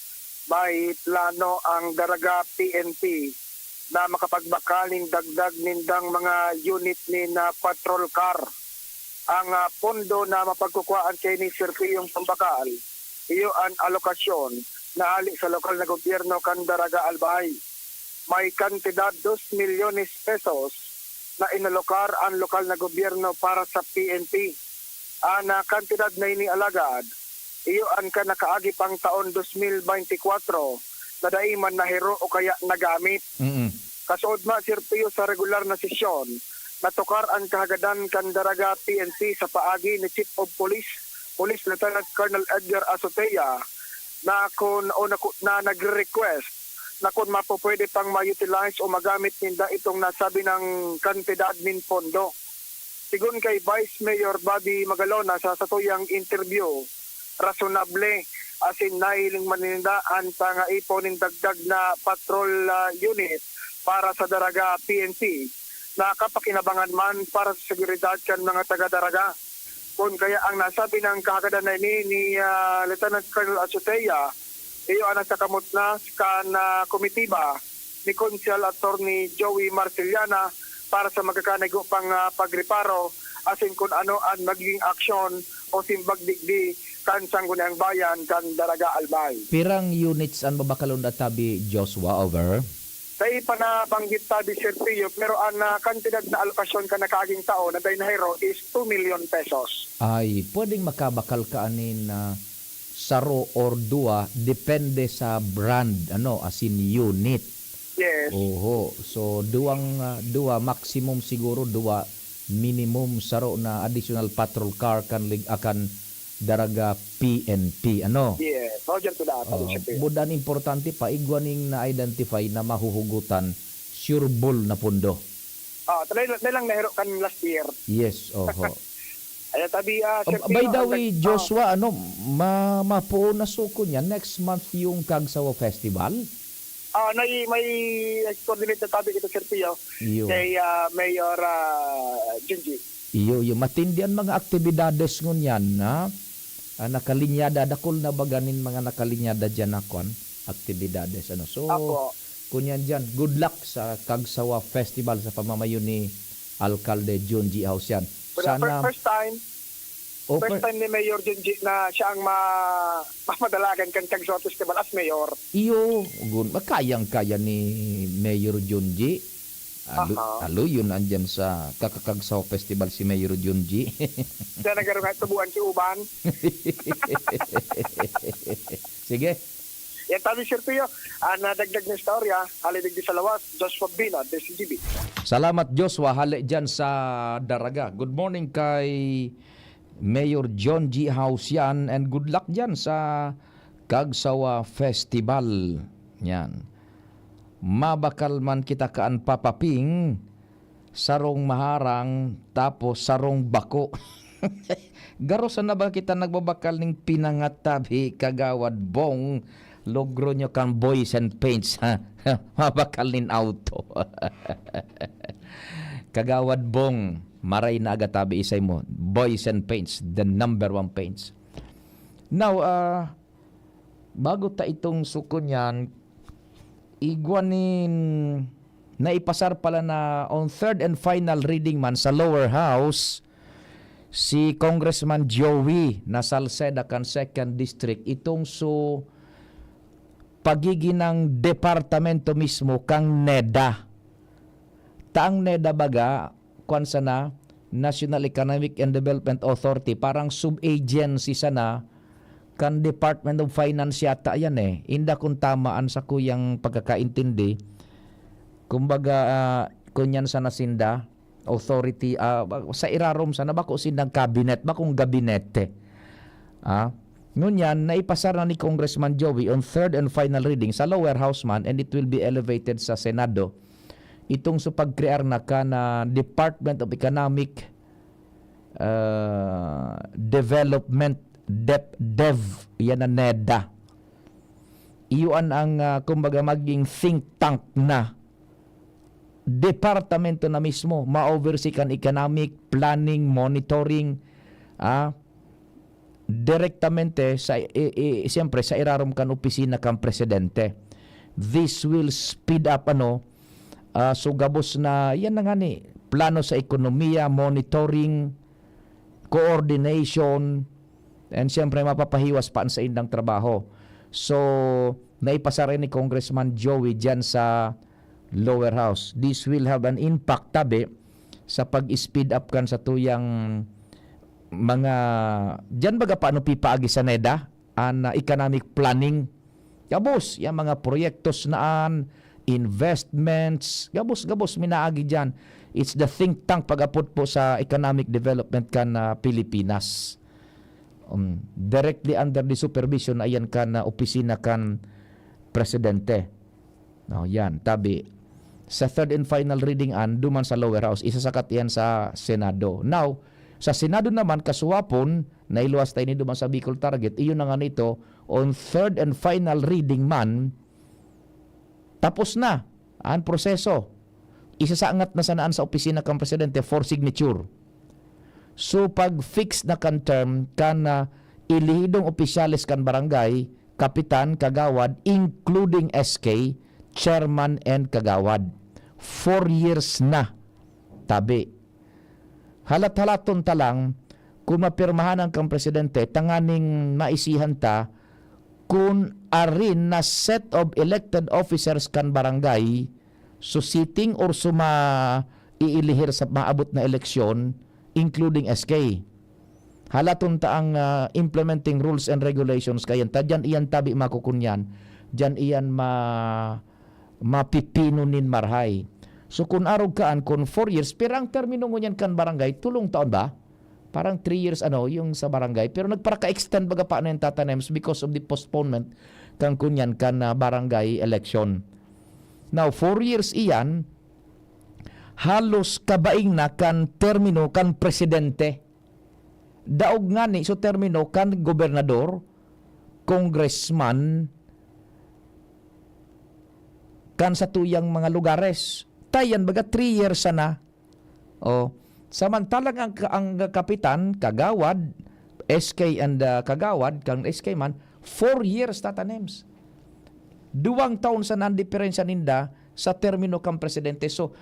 may plano ang Daraga P N P na makapagbakal nin dagdag nindang mga unit nin, ah, patrol car. Ang, ah, pondo na mapagkukuhaan kaini, Sir Tio, pambakal, iyo an alokasyon na hali sa lokal na gobyerno kan Daraga, Albay. May kantidad dos milyones pesos na inalokar an lokal na gobyerno para sa P N P. An, ah, kantidad na ini alagad, iyo an kan nakaagi pang taon dos mil beynte kwatro na dai man nahiro o kaya nagamit. Mm. Kasuodma, Sir Pio, sa regular na sesyon, natukar an kahagadan kan Daraga P N P sa paagi ni Chief of Police, Police Lieutenant Colonel Edgar Azotea, na kun, o na, na nagre-request na kun mapupwede pang ma-utilize o magamit ninda itong nasabi nang kantidad nin pondo. Sigon kay Vice Mayor Bobby Magalona sa satuyang interview, rasonable asin nahiling man ninda an pangaipon nin dagdag na patrol, ah, unit para sa Daraga P N P na kapakinabangan man para sa seguridad kan mga taga-Daraga. Kun kaya ang nasabi nang kahagadan na ini ni, ah, Lieutenant Colonel Azotea, iyo an nasa kamot na kan, ah, komitiba ni Konsehal Attorney Joey Marceliana para sa magkakanay pang, ah, pagreparo asin kun ano an magiging aksyon o simbag digdi kan Sangguniang Bayan kan Daraga, Albay. Pirang units an babakalon na tabi, Joshua, over? Dai pa nabanggit tabi, Sir Pio, pero an, ah, kantidad na alokasyon kan nakaaging taon na dai nahiro is two million pesos. Ay, pwedeng makabakal ka anin, ah, saro or duwa, depende sa brand, ano, asin unit. Yes. Oho. So, duwang, ah, duwa, maximum siguro duwa, minimum saro na additional patrol car kan lig-, akan Daraga P N P, ano? Yes. Roger to that, Oo. Sir Pio. Bud an importante pa, igwa ning na-identify na mahuhugutan, sureball na pondo. Ah, tayo na lang nahiro kan last year. Yes, oho. Ayan, tabi, ah, Oh, Sir by Pio, the ang way, nag-, Joshua, ano, ma-, mapuon na suko niya, next month yung Kagsawa Festival? Ah, may, may coordinate na tabi kita, Sir Pio, Iyo. kay, ah, Mayor, ah, Junji. Iyo, iyo. Matindi an mga aktibidades ngunyan, ha? Ah, nakalinyada, dakul na baga nin mga nakalinyada diyan na, kwan, aktibidades, ano. So, Apo. Kunyan diyan, good luck sa Kagsawa Festival sa pamamayo ni Alkalde Junji Hausian. Wala, Sana fir-, first time. Oh, First fir- time ni Mayor Junji na siya ang ma-, mamadalagan kan Kagsawa Festival as mayor. Iyo, gun-, kayang-kaya ni Mayor Junji. Alo-, Aha. Alo yun, andyan sa Kakakagsawa Festival si Mayor Junji. Siya nagkaroon nga tubuan si Uban. Sige. Yan tabi, Sir Pio. Ang nadagdag na istorya, hali digdi sa lawas, Joshua Bina, D Z G B. Salamat, Joshua. Hali dyan sa Daraga. Good morning kay Mayor John G. Hausian and good luck dyan sa Kagsawa Festival. Yan. mabakal man kita kan Papa Ping, sarong maharang, tapos sarong bako. Garo sana ba kita nagbabakal ning pinangatabi, Kagawad Bong, Logroño kan Boys and Paints, ha? Mabakal nin auto. Kagawad Bong, maray na aga tabi isay mo. Boys and Paints, the number one paints. Now, ah, bago ta itong sukon yan, igwa nin naipasar pala na on third and final reading man sa lower house, si Congressman Joey na Salceda kan second District, itong su pagigin ng departamento mismo kang NEDA. Ta ang NEDA baga, kwan sana, National Economic and Development Authority, parang sub-agency sana kan Department of Finance yata yan eh. Inda kung tama an sakuyang pagkakaintindi. Kumbaga, ah, kunyan sana sinda, authority, ah, ba-, sa irarom sana, bako sindang cabinet, bakong gabinete. Ah, ngunyan, naipasar na ni Congressman Joey on third and final reading sa lower house man, and it will be elevated sa Senado. Itong sa pagkrear na kan, ah, Department of Economic, ah, Development, DepDev, yan na NEDA. Iyon ang, ah, kumbaga, maging think tank na departamento na mismo, ma-oversee kan economic, planning, monitoring, ah, direktamente sa, i, i, siyempre, sa irarom kan opisina kan presidente. This will speed up, ano, ah, so gabos na, yan na nga ni, plano sa ekonomiya, monitoring, coordination, and siyempre, mapapahiwas pa an saindang trabaho. So, naipasar ni Congressman Joey dyan sa lower house. This will have an impact, tabi, sa pag-speed up kan sa tuyang mga, dyan baga paano pipaagi sa NEDA, an, ah, economic planning. Gabos, yung mga proyektos naan, investments, gabos-gabos minaagi dyan. It's the think tank pag-apod po sa economic development kan, ah, Pilipinas. Um, directly under the supervision, ayan kan, ah, opisina kan presidente. No, yan, tabi. Sa third and final reading, an, duman sa lower house, isasakat yan sa Senado. Now, sa Senado naman, kasuwapon, nailuwas tayo ni duman sa Bicol Target, iyon na nga nito, on third and final reading man, tapos na an proseso. Isasangat na sanaan sa opisina kan presidente for signature. So, pag fix na kan term kan, ah, elihidong opisyales kan barangay, kapitan, kagawad, including S K, chairman, and kagawad. Four years na, tabi. Halat-halaton ta lang kung mapirmahan ang kang presidente tanganing maisihan ta kun arin na set of elected officers kan barangay, so sitting or suma iilihir sa maabot na eleksyon, including S K. Halaton ta ang, ah, implementing rules and regulations kayan ta. Diyan iyan tabi makukunyan. Diyan iyan ma-, mapipino nin marhay. So, kun arog kaan, kun four years, pero ang termino ngunyan kan barangay, tulong taon ba? Parang three years, ano, yung sa barangay. Pero nagparaka-extend baga pa na yung Tata Nems because of the postponement kan kunyan kan, ah, barangay election. Now, four years iyan, halos kabaing na kan termino kan presidente. Daog ngani so termino kan gobernador, congressman, kan satuyang mga lugares. Tayan, baga three years sana. Oh, samantalang ang, ang kapitan, kagawad, S K and, ah, kagawad, kang S K man, four years tatanems. Duwang taon sana ang diferensya ninda sa termino kang presidente. So,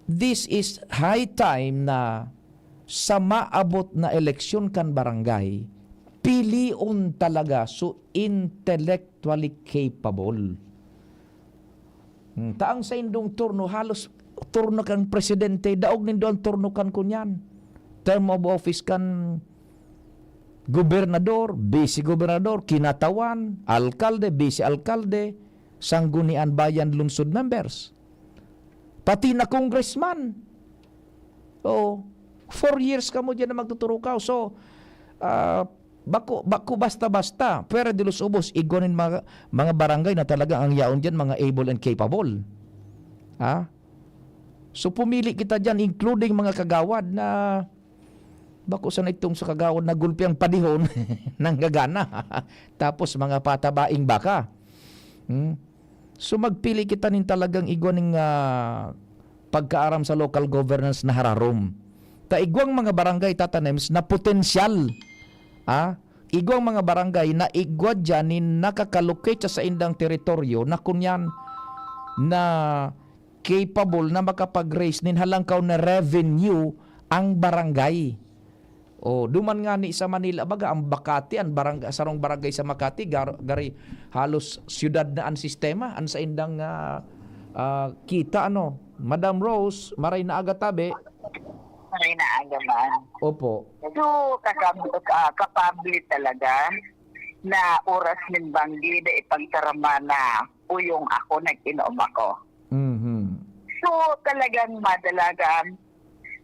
this is high time na sa maabot na eleksyon kan barangay, pilion talaga so intellectually capable. Hmm, ta ang saindong turno, halos turno kan presidente, daog nindo ang turno kan kunyan. Term of office kan gobernador, vice-gobernador, kinatawan, alkalde, vice-alkalde, sanggunian bayan, lungsod members. Pati na congressman. Oo. Four years kamo diyan na magtuturukaw. So, ah, Bako, bako basta-basta. Pwera de los ubos, igwa nin mga, mga barangay na talagang ang yaon diyan, mga able and capable. Ha? So, pumili kita diyan, including mga kagawad na bako sana itong sa kagawad na gulpi ang padihon, nanggagana. Tapos mga patabaing baka. Hmm? So, magpili kita nin talagang igwa ning, ah, pagkaaram sa local governance na hararom. Ta igwang mga barangay, Tata Nems, na potensyal, ah, igwang mga barangay na igwa diyan nin nakakalocate sa saindang teritoryo na kunyan na capable na makapag-raise nin halangkaw na revenue ang barangay. Oh, duman ngani sa Manila, baga, ang Makati, ang barang-, sarong barangay sa Makati, gar-, gari halos siyudad na an sistema, an saindang, ah, ah, kita, ano. Madam Rose, maray na aga tabi. Maray na aga man. Opo. So, kakab-, ah, kapable talaga na oras nin banggi na ipagkarama na uyong ako, nag-inom ako. Mhm. So, talagang madalagan.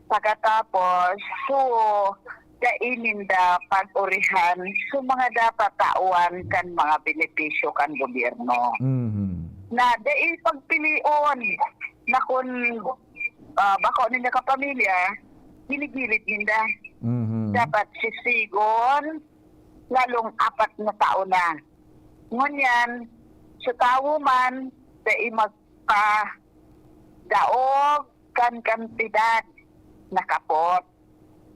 Pagkatapos, so, dai ninda pag-urihan so mga dapat tawan kan mga benepisyo kan gobyerno. Mhm. Na dai pagpilion na kun, ah, bako ninda kapamilya, ginigilit ninda. Mhm. Dapat sisigon, lalong apat na taon na. Ngunyan, sa tawo man, dai magpadaog kan kantidad na kapot.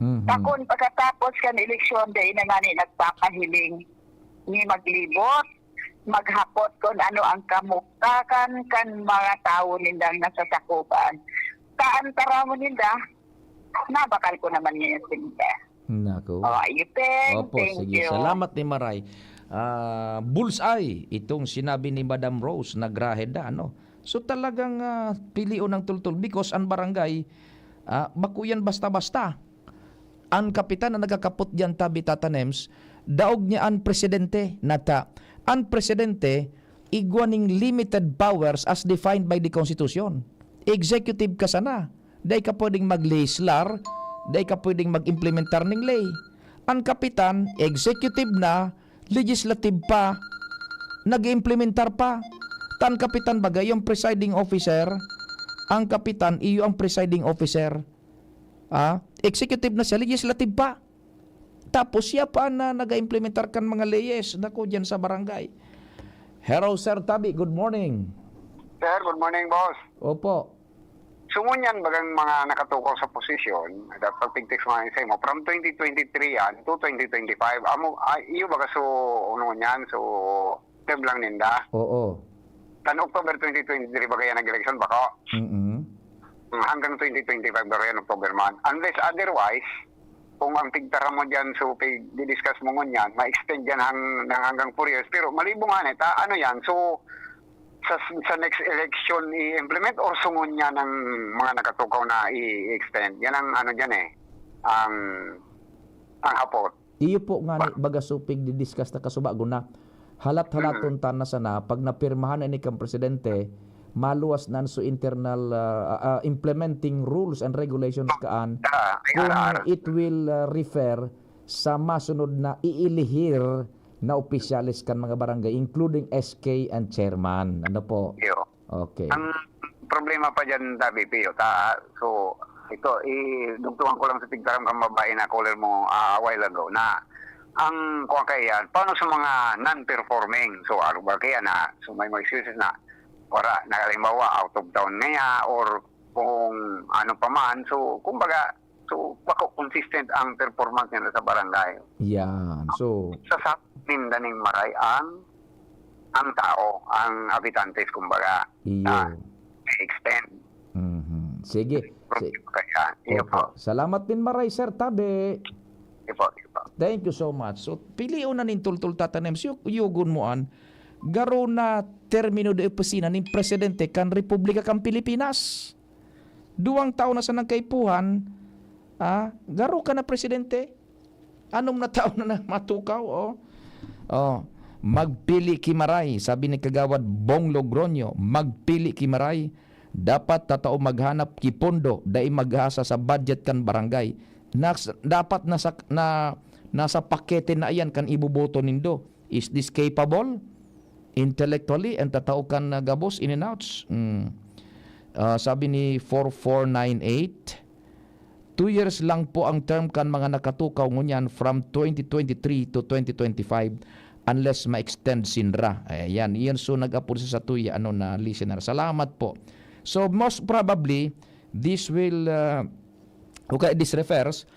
Mhm. Takon pagkatapos kan eleksyon, dai na ngani nagpapahiling ni maglibot, maghapot kun ano ang kamugtakan kan mga tawo nindang nasasakupan. Taan taramon ninda, nabakal ko naman ngayon sinda. Nako. Oh, ayun, Peng. Opo, thank sige. You. Salamat ni Maray. Ah, bullseye itong sinabi ni Madam Rose na grahe da, ano? So, talagang, ah, pilion ang tultol because ang barangay, ah, bako yan basta-basta. Ang kapitan na nagkakapot diyan, tabi, Tata Nems, daog niya ang presidente, nata. Ang presidente, igwa ning limited powers as defined by the Constitution. Executive ka sana. Dai ka pwedeng mag-legislar, dai ka pwedeng mag-implementar ning ley. Ang kapitan, executive na, legislative pa, nag-iimplementar pa. Tan kapitan baga, yung presiding officer, ang kapitan, iyo ang presiding officer. Ah, executive na siya, legislative pa. Tapos siya pa na nag-iimplementar kan mga leyes, nako, dyan sa barangay. Hello, Sir Tabi, good morning. Sir, good morning, boss. Opo. So, ngunyan, bagang mga nakatukaw sa posisyon, dapat pag-text mga sa imo, from twenty twenty-three yan to twenty twenty-five. Amo, ay, iyo baga, so, ano ngunyan, so, term lang ninda. Oo. Tan October twenty twenty-three baga yan nag-election, bako? Mm-mm. Hanggang twenty twenty-five baga yan, October man. Unless otherwise, kung ang pigtaram mo dyan, so, pig-discuss mo ngunyan, ma-extend yan hang-, nang hanggang four years. Pero malibong nga na, ta, ano yan, so, sa, sa next election i-implement or sungon niya ng mga nakatukaw na i-extend? Yan ang ano dyan eh, ang, ang hapot. Iyo po nga ni, baga so pig-discuss na kasubago na. Halat-halaton ta na sana, pag napirmahan na ini kang presidente, maluwas na an so internal, ah, ah, implementing rules and regulations kaan, ah, kung it will, ah, refer sa masunod na iilihir na opisyales kan mga barangay, including S K and chairman. Ano po? Iyo. Okay. Ang problema pa dyan, Tabi, Pio, ta, so, ito, idugtungan ko lang sa pigtaram kang babae na caller mo, ah, a while ago, na ang, kung kaya, paano sa mga non-performing? So, ano ba kaya na, so, may mga excuses na, wala, na, halimbawa, out of town ngayon, or kung ano pa man. So, kumbaga, so, bako consistent ang performance nila sa barangay. Yan. So, sa, sa ninda ning maray ang, ang tao, ang habitantes, kumbaga, iyo, ah, extend. Mhm. Sige. Si-, kaya, iyo po. Opo. Salamat din, maray, Sir Tabi. Iyo po, iyo po. Thank you so much. So, pilion na nin tultol, Tata Nems, yu-, yugon mo an garo na termino de opisina nin presidente kan Republika kan Pilipinas. Duwang taon na sanang kaipuhan, ah, garo ka na presidente. Anom na taon na na matukaw, oh. Oh, magpili ki maray, sabi ni Kagawad Bong Logroño, magpili ki maray. Dapat tatao maghanap ki pondo, dai mag-asa sa budget kan barangay. Nas-, dapat nasa, na, Nasa pakete na iyan kan iboboto nindo. Is this capable? Intellectually, and tatao kan, ah, gabos, in and outs? Hmm. Ah, sabi ni four four nine eight, "Two years lang po ang term kan mga nakatukaw ngunyan from twenty twenty-three to twenty twenty-five unless ma-extend sinra." Ayan, iyan so nag-apod sa satuya, ano, na listener. Salamat po. So, most probably, this will, ah, okay, this refers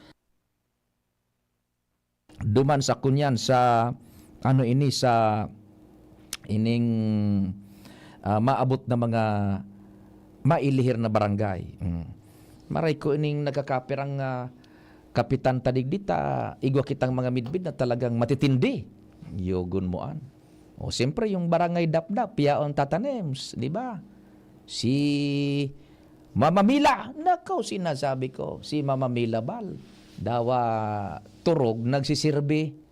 duman sa kunyan sa, ano ini, sa ining, ah, maabot na mga mailihir na barangay. Mm. Maray ko ining nagkakapirang, ah, kapitan ta digdi ta igwa kitang mga midbid na talagang matitindi. Yogon mo an. O, siyempre, yung barangay Dapdap, yaon tatanems, di ba? Si Mama Mila, nako, sinasabi ko, si Mama Mila Bal, dawa turog nagsisirbi.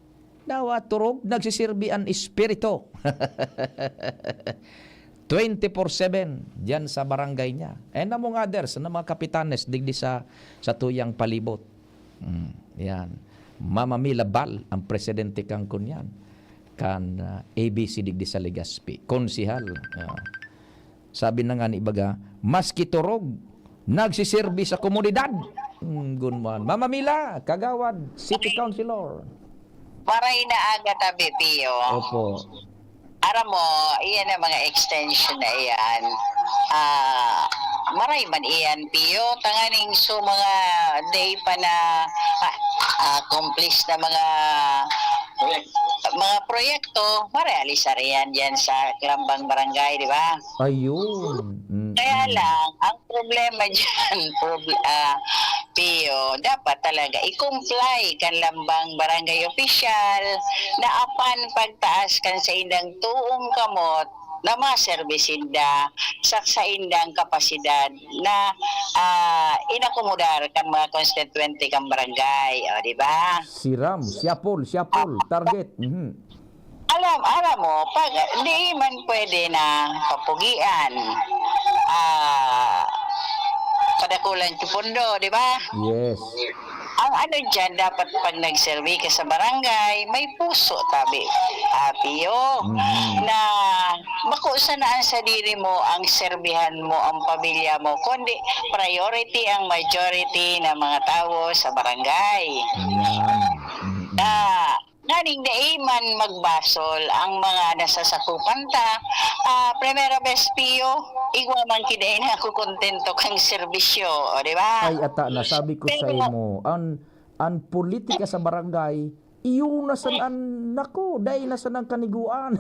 Dawa turog nagsisirbi an espiritu. Twenty-four seven, diyan sa barangay niya. And among others, na mga kapitanes, digdi sa, sa tuyang palibot. Mm, yan. Mama Mila Bal, ang presidente kan kunyan. Kan, ah, A B C digdi sa Legazpi. Konsehal. Ah. Sabi na nga ni ibaga, "Maski turog, nagsiserbi sa komunidad." Hmm, gunman. Mama Mila, Kagawad, City Councilor. Maray na aga tabi, Pio. Opo. Aram mo, iyan ang mga extension na iyan. Ah, maray man iyan, Pio. Tanganing so mga day pa na, ah, accomplish na mga, mga proyekto, marealisar iyan diyan sa Lambang Barangay, di ba? Ayun. Mm. Kaya lang, ang problema diyan, prob-, ah, Pio, dapat talaga i-comply kan Lambang Barangay Official na apan pagtaas kan saindang tuong kamot na maserbi sinda sa saindang kapasidad na, ah, inakomodar kan mga konstituyente kan barangay. O, di ba? Siram, siyapol, siyapol, target. Mhm. Alam, alam mo, pag, di man pwede na papugian, ah, padakulan yung pundo, di ba? Yes. Ang ano diyan, dapat pag nagserbi ka sa barangay, may puso, tabi, ah, Pio, Mhm. na bako sana ang sadiri mo, ang serbihan mo, ang pamilya mo, kundi priority ang majority ng mga tao sa barangay. Yan. Mm-mm. Na nganing dai man magbasol ang mga nasasakupan ta, ah, primera vez, Pio, igwa man ki dai na ako kontento kang serbisyo, o, di ba? Ay, ata na, sabi ko sa Pero imo, an, an politika sa barangay, iyo na san an, nako, dai na san ang kaniguan.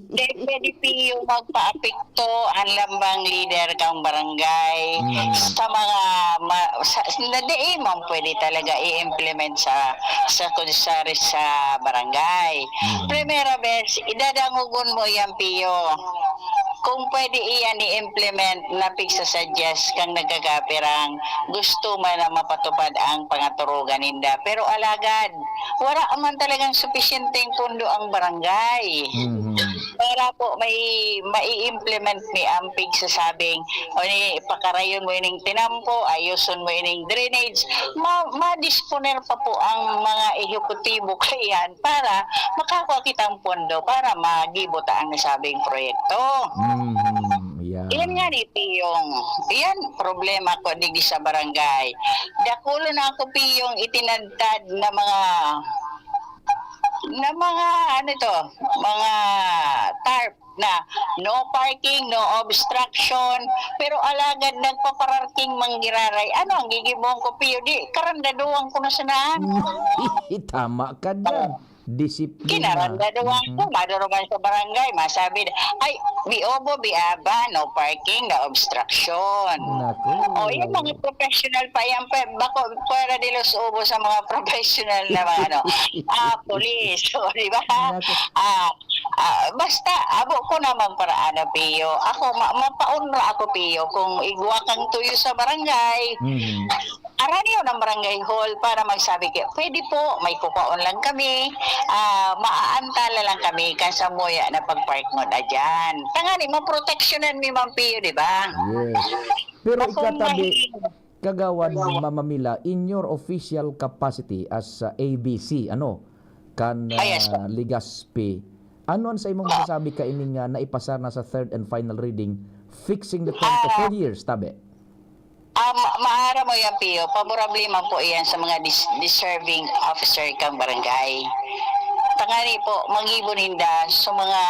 Dai pwede, Pio, magpaapekto an lambang lider kang barangay Mm. sa mga ma-, sa, na dai man pwede talaga i-implement sa, sa kunsari sa barangay. Mm. Primera vez, idadangogon mo yan, Pio. Kung pwede iyan i-implement na pigsa-suggest kang nagkakapirang gusto man na mapatupad ang pangaturugan ninda. Pero alagad, wala man talagang supisyenteng pondo ang barangay. Mhm. Para po may mai-implement mi ang pigsasabing, o ni, pakarayon mo ining tinampo, ayoson mo ining drainage, ma-, madisponer pa po ang mga ehekutibo kaiyan para makakua kitang pondo para magibo ta ang nasabing proyekto. Mhm, yan. Iyan nga ni Piyong, iyan problema ko digdi sa barangay. Dakulo na ako, Piyong, itinadtad na mga, na mga, ano ito, mga tarp na no parking, no obstruction, pero alagad nagpapararking manggiraray. Ano ang gigibohon ko, Piyo? Di, karandaduhan ko na sana. Tama ka dyan. Disiplina. Kinarandaduhan ko, Mm-mm. madurugan sa barangay, masabi na, "Ay, Biobo, Biaba, no parking, na obstruction." Naku. O, yung mga professional pa yan, pa, bako, fuera de los ubo sa mga professional na mga, ano, ah, police, o, di ba? Naku. Ah, ah, basta, abo ko naman para, ano, Piyo. Ako, ma-, mapaunra ako, Piyo, kung igwa kang tuyo sa barangay. Mhm. Aranyo ng barangay hall para magsabi kayo, "Pwede po, may kukaon lang kami, ah, maaantala lang kami kan samuya na pag-park mo na dyan." Tangani, maproteksyonan mi man, Piyo, di ba? Yes. Pero Ako ikatabi, mahi- Kagawad Mama Mila, in your official capacity as, ah, A B C, ano, kan, Ah, yes, sir. ah, Legazpi, ano an sa imong masasabi kaining, ah, naipasar na sa third and final reading, fixing the term to Ah. four years, tabi? Ah, ma-, maaram mo yan, Pio. Paborable man po yan sa mga dis-, deserving officer kang barangay. Tangani po, mag-ibo ninda sa mga,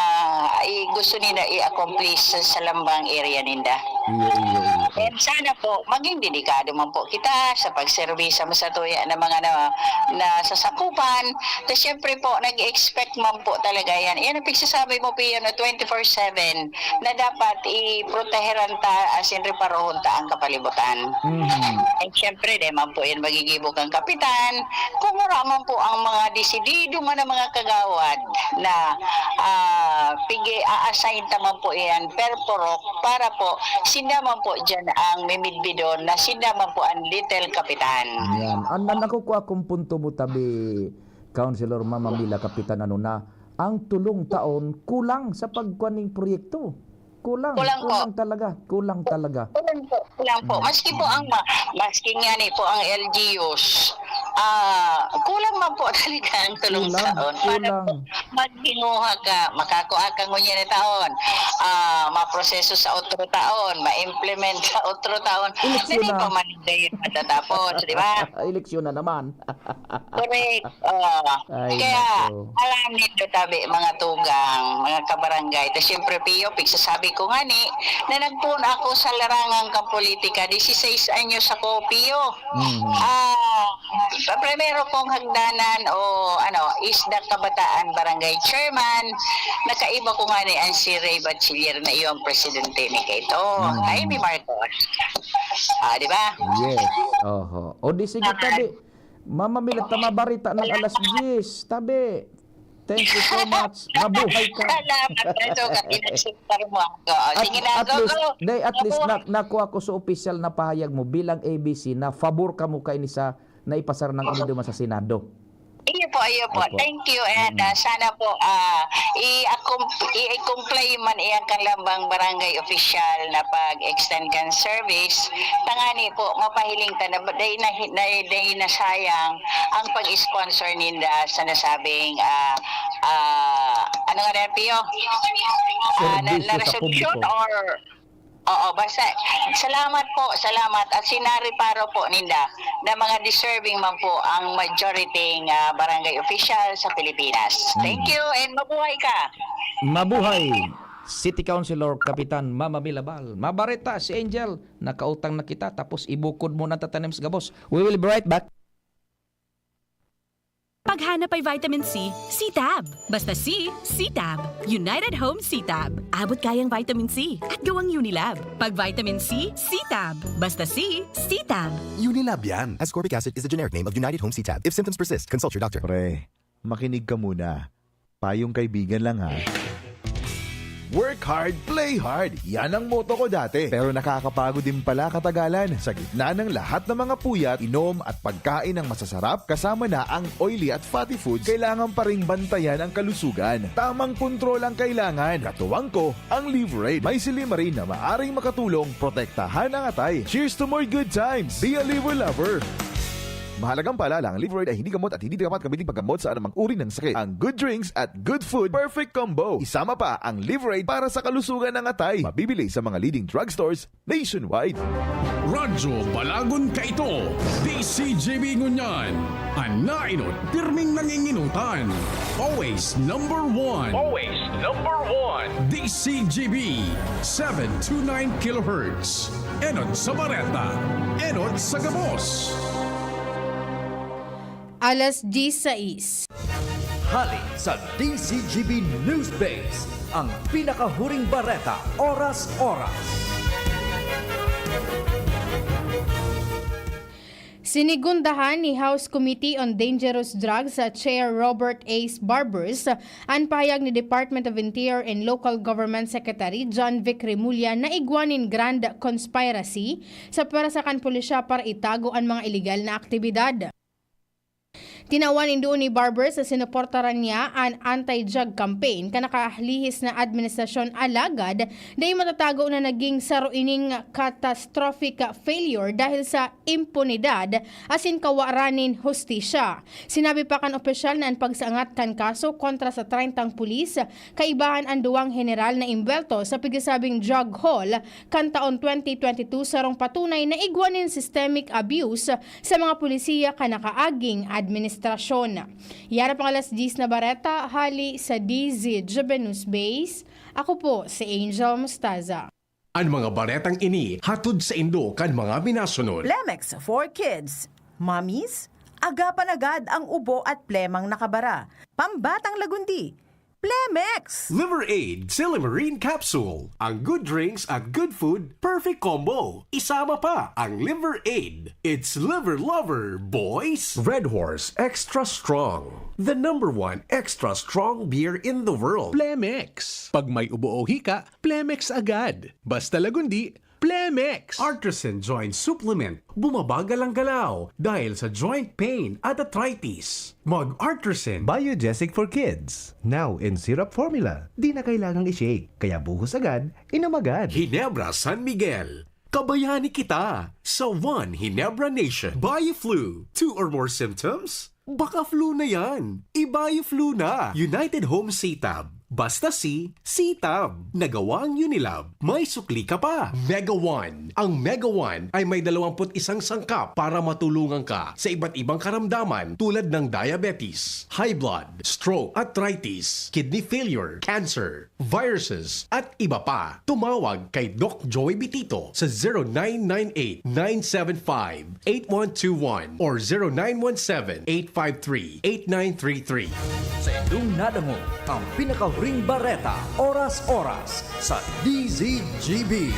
ay, gusto ninda i-accomplish sa, sa lambang area ninda. Iyo, iyo, iyo. And sana po, maging dedikado man po kita sa pagserbisya mo sa tuya na mga na, na sasakupan. Ta siyempre po, nag-expect man po talaga yan. Yan ang pagsasabi mo, Pio, na twenty-four seven na dapat iproteheran ta, as in, reparohon ta ang kapalibutan. Mhm. And siyempre, di man po yan magigibo kang kapitan. Kung wala man po ang mga desidido man ang mga kagawad na, ah, pigi-a-assign ta man po yan per purok para po sinda man po dyan ang mimidbidon na sinda man po ang little kapitan. Yan. An, an, nakukuha kong punto mo, tabi, Councilor Mama Mila, Kapitan, ano na, ang tulong taon kulang sa pagkuan ning proyekto. Kulang, Kulang po. kulang talaga, kulang talaga. Kulang po, kulang po. Mm. Maski po ang ma-, maski nga ni po ang L G Us, ah, kulang man po talaga ang tulong Kulang, taon. Para kulang. po maghinguha ka, makakua ka ngunyan na taon, ah, maproseso sa otro taon, ma-implement sa otro taon. Eleksyon Dili na. pa man dahil matatapos, di ba? Eleksyon na naman. Correct. Oh. Ay, Kaya, nako. alam nito, tabi, mga tugang, mga kabarangay. Ta, siyempre, Pio, pigsasabi ko nga ni, na nagpuon ako sa larangan kang politika, dieciséis anyos ako, Pio. Mhm. Ah, sa primero kong hagdanan o, ano, isda kabataan barangay chairman, nakaiba ko nga ni ang si Ray Bachiller na iyong presidente ni Kaito. Mhm. Ay, ni Marcos. Ah, di ba? Yes. Oho. O di sige, Ah. tabi. Mama Mila, ta mabarita ng alas diyes. Tabi. Thank you so much. Mabuhay ka. Salamat, Sir Sugat. Inaksentar mo ako. O, At, sige na, at go, least, go. day, at least, Mabuhay. na, nakuha ko sa opisyal na pahayag mo bilang A B C na pabor ka mo kaini sa naipasar ng iniduman sa Senado. Iyo po, iyo po. Opo. Thank you. And, Mm. ah, sana po, ah, i-accom-, i-comply man iyan kan lambang barangay official na pag-extend kan service. Tangani po, mapahiling ta na, dahil na, dahil, dahil nasayang ang pag-sponsor ninda sa nasabing, ah, ah, ano nga na, Pio? Ah, na, Serbisyo na sa resolution publiko. Or, oo, basta, salamat po, salamat. At sinariparo po ninda na mga deserving man po ang majority nga barangay official sa Pilipinas. Thank Mm. you and mabuhay ka. Mabuhay, City Councilor Kapitan Mama Milabal. Mabareta si Angel, nakautang na kita, tapos ibukod mo na tatanim sa gabos. We will be right back. Paghanap ay vitamin C, C-Tab. Basta C, C-Tab. United Home C-Tab. Abot kayang vitamin C at gawang Unilab. Pag vitamin C, C-Tab. Basta C, C-Tab. Unilab yan. Ascorbic acid is the generic name of United Home C-Tab. If symptoms persist, consult your doctor. Pre, makinig ka muna. Payong kaibigan lang, ha. Work hard, play hard. Yan ang motto ko dati. Pero nakakapagod din pala katagalan. Sa gitna ng lahat ng mga puyat, inom at pagkain ng masasarap, kasama na ang oily at fatty foods, kailangan pa ring bantayan ang kalusugan. Tamang kontrol ang kailangan. Katuwang ko, ang Liverade. May silymarin na maaring makatulong protektahan ang atay. Cheers to more good times! Be a Liver Lover! Mahalagang paalala, ang Liverade ay hindi gamot at hindi dapat gamitin paggamot sa anumang uri ng sakit. Ang good drinks at good food, perfect combo. Isama pa ang Liverade para sa kalusugan ng atay. Mabibili sa mga leading drugstores nationwide. Radyo Balagon Kaito, D C G B ngunyan. An naenot, pirming nanginginutan. Always number one. Always number one. D C G B, seven two nine kilohertz. Enot sa bareta, enot sa gabos. Alas diyesisais. Hali sa D C G B News Base, ang pinakahuring bareta, oras-oras. Sinigundahan ni House Committee on Dangerous Drugs, ah, Chair Robert Ace Barbers, an pahayag ni Department of Interior and Local Government Secretary John Vic Remulla na igwa nin grand conspiracy sa pwersa kan pulisya para itago an mga iligal na aktibidad. Tinawan nin duon ni Barber sa sinuportaran niya an anti-drug campaign kan nakalihis na administrasyon, alagad dai matatago na naging saro ining catastrophic failure dahil sa impunidad asin kawaran nin hustisya. Sinabi pa kan opisyal na an pagsaangat kan kaso kontra sa treyntang pulis kaibahan an duwang heneral na imbwelto sa pigsasabing drug haul kan taon twenty twenty-two sarong patunay na igwa nin systemic abuse sa mga pulisiya kan nakaaging administrasyon. Yara pang alas diyes na bareta, hali sa D Z Juvenus Base, ako po si Angel Mostaza. An mga baretang ini hatod sa indo kan mga minasunod. Plemex for Kids. Mommies, agapan agad ang ubo at plemang nakabara. Pambatang lagundi. Plemex! Liver Aid Silymarin Capsule. Ang good drinks at good food, perfect combo. Isama pa ang Liver Aid. It's Liver Lover, boys! Red Horse Extra Strong. The number one extra strong beer in the world. Plemex. Pag may ubo o hika, Plemex agad. Basta lagundi, Plemex! Artresin Joint Supplement. Bumabagal ang galaw dahil sa joint pain at arthritis. Mag Artresin. Biogesic for Kids. Now in syrup formula. Di na kailangang i-shake. Kaya buhos agad, inom agad. Ginebra San Miguel. Kabayani kita sa One Ginebra Nation. Bioflu. Two or more symptoms? Baka flu na yan. I-Bioflu na. United Home C-Tab. Basta C, C-Tab. Nagawang Unilab. May sukli ka pa. Mega One. Ang Mega One ay may dalawampu't isang sangkap para matulungan ka sa iba't ibang karamdaman tulad ng diabetes, high blood, stroke, arthritis, kidney failure, cancer, viruses, at iba pa. Tumawag kay Doc Joey Bitito sa zero nine nine eight, nine seven five, eight one two one or zero nine one seven, eight five three, eight nine three three. Sa indong nadangog ang pinakahuring bareta, oras-oras sa D Z G B.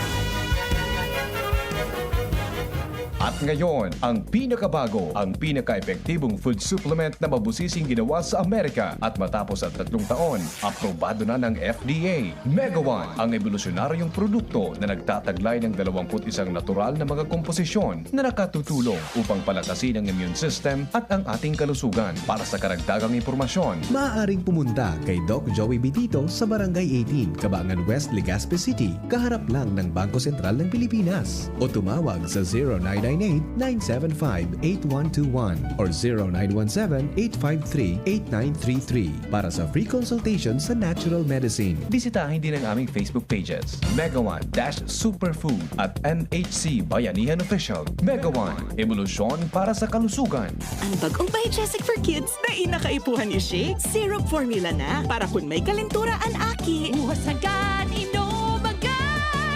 At ngayon, ang pinakabago, ang pinaka-epektibong food supplement na mabusising ginawa sa Amerika. At matapos ang tatlong taon, aprobado na ng F D A. Mega One, ang ebolusyonaryong produkto na nagtataglay ng dalawampu't isang natural na mga komposisyon na nakatutulong upang palakasin ang immune system at ang ating kalusugan. Para sa karagdagang impormasyon, maaaring pumunta kay Doc Joey Bitito sa Barangay eighteen, Kabangan West, Legazpi City, kaharap lang ng Bangko Sentral ng Pilipinas. O tumawag sa zero nine nine eight, nine seven five, eight one two one or zero nine one seven, eight five three, eight nine three three para sa free consultation sa natural medicine. Bisitahin din ang aming Facebook pages, Mega One dash Superfood at M H C Bayanihan Official. Mega One, ebolusyon para sa kalusugan. Ang bagong Biogesic for Kids, dai na kaipuhan i-shake. Syrup formula na, para kun may kalentura an aki. Buhos agad, inom agad!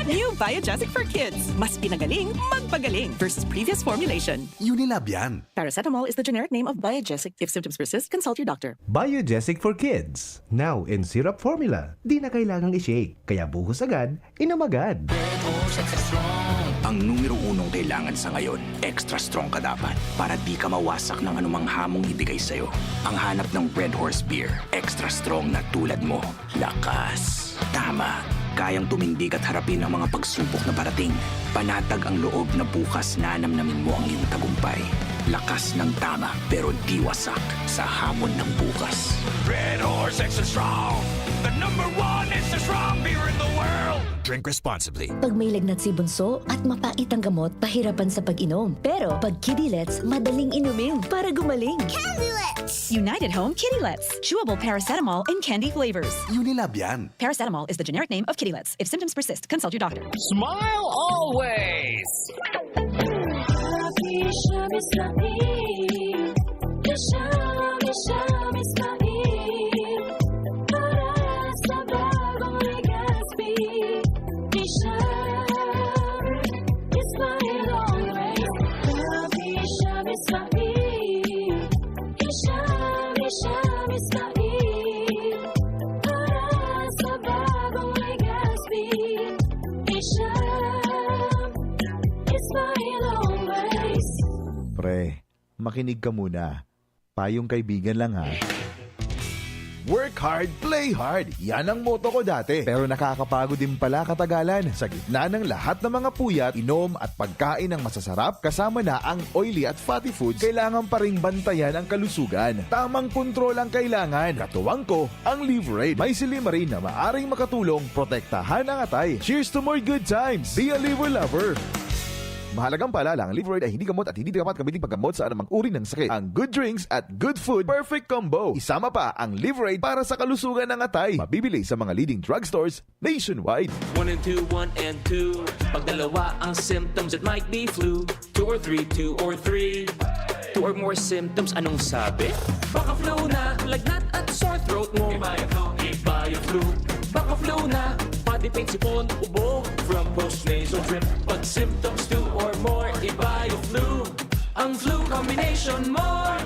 New Biogesic for Kids. Mas pinagaling, magpagaling versus previous formulation. Unilab yan. Paracetamol is the generic name of Biogesic. If symptoms persist, consult your doctor. Biogesic for Kids. Now in syrup formula. Di na kailangang i-shake. Kaya buhos agad, inom agad. Ang numero unong kailangan sa ngayon, extra strong ka dapat para di ka mawasak ng anumang hamong ibigay sa'yo. Ang hanap ng Red Horse Beer, extra strong na tulad mo. Lakas. Tama. Kayang tumindig at harapin ang mga pagsubok na parating. Panatag ang loob na bukas nanamnamin mo ang iyong tagumpay. Lakas ng tama, pero di wasak sa hamon ng bukas. Red Horse Extra Strong, the number one extra strong beer in the world. Drink responsibly. Pag may lagnat si Bunso at mapait ang gamot, pahirapan sa pag-inom. Pero pag Kidilets, madaling inumin para gumaling. Candy Lets! United Home Kidilets. Chewable paracetamol and candy flavors. Unilab yan. Paracetamol is the generic name of Kidilets. If symptoms persist, consult your doctor. Smile always! Happy Shami Smile. Shami, Shami Smile. Para sa bagong Legazpi. Shami Smile always. Happy Shami Smile. Shami, Shami Smile. Para sa bagong Legazpi. Shami Smile always. Pre, makinig ka muna. Payong kaibigan lang, ha. Work hard, play hard. Yan ang motto ko dati. Pero nakakapagod din pala katagalan. Sa gitna ng lahat ng mga puyat, inom at pagkain ng masasarap, kasama na ang oily at fatty foods, kailangan pa ring bantayan ang kalusugan. Tamang kontrol ang kailangan. Katuwang ko, ang Liverade. May silymarin na maaring makatulong protektahan ang atay. Cheers to more good times! Be a Liver Lover! Mahalagang paalala, ang Liverade ay hindi gamot at hindi dapat gamitin paggamot sa anumang uri ng sakit. Ang good drinks at good food, perfect combo. Isama pa ang Liverade para sa kalusugan ng atay. Mabibili sa mga leading drugstores nationwide. One and two, one and two. Pag dalawa ang symptoms, it might be flu. Two or three, two or three. Two or more symptoms, anong sabi? Baka flu na, lagnat at sore throat mo. Ibayo flu, ibayo flu. Baka flu na, body pain, sipon, ubo. From post nasal drip. Pag symptoms two or more, ibayo flu. Ang flu combination mo.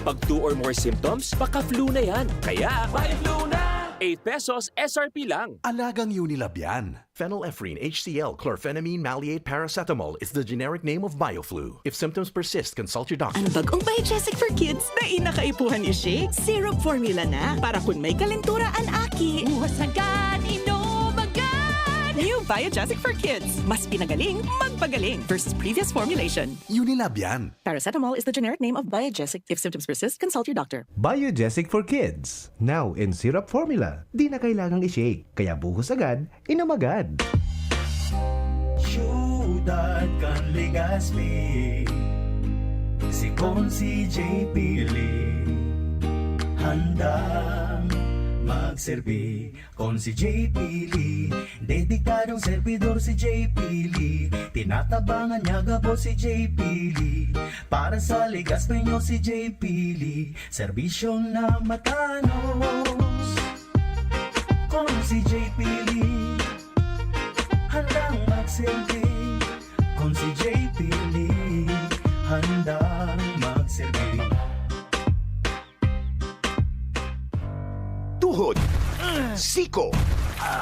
Pag two or more symptoms, baka flu na yan. Kaya, Bayo flu na. Eight pesos S R P lang. Alagang Unilab yan. Phenylephrine H C L, chlorphenamine maleate paracetamol is the generic name of Bioflu. If symptoms persist, consult your doctor. Ang bagong Biogesic for Kids na inakaipuhan ni Shake, syrup formula na. Para kun may kalentura an aki. Buhas agad, inom agad! New Biogesic for Kids. Mas pinagaling, magpagaling versus previous formulation. Unilab yan. Paracetamol is the generic name of Biogesic. If symptoms persist, consult your doctor. Biogesic for Kids. Now in syrup formula. Di na kailangang i-shake. Kaya buhos agad, inom agad. Siyudad kan Legazpi, si Consi J P Lee, handang magserbi. Consi J P Lee, dedikadong servidor si J P Lee. Tinatabangan niya gabos si J P Lee. Para sa Legazpi nyo si J P Lee, serbisyong na matanos. Consi J P Lee, handang magserbi. Consi J P Lee, handang magserbi. Tuhod, siko,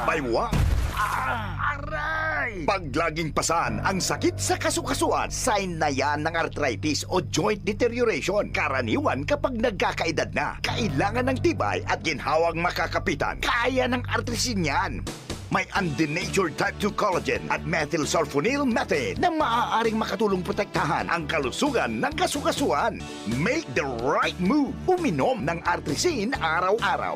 baywang, aray! Pag laging pasan ang sakit sa kasukasuan, sign na yan ng arthritis o joint deterioration. Karaniwan kapag nagkakaedad na, kailangan ng tibay at ginhawang makakapitan. Kaya ng Artrisin yan. May undenatured type two collagen at methylsulfonyl methane na maaaring makatulong protektahan ang kalusugan ng kasukasuan. Make the right move. Uminom ng Artrisin araw-araw.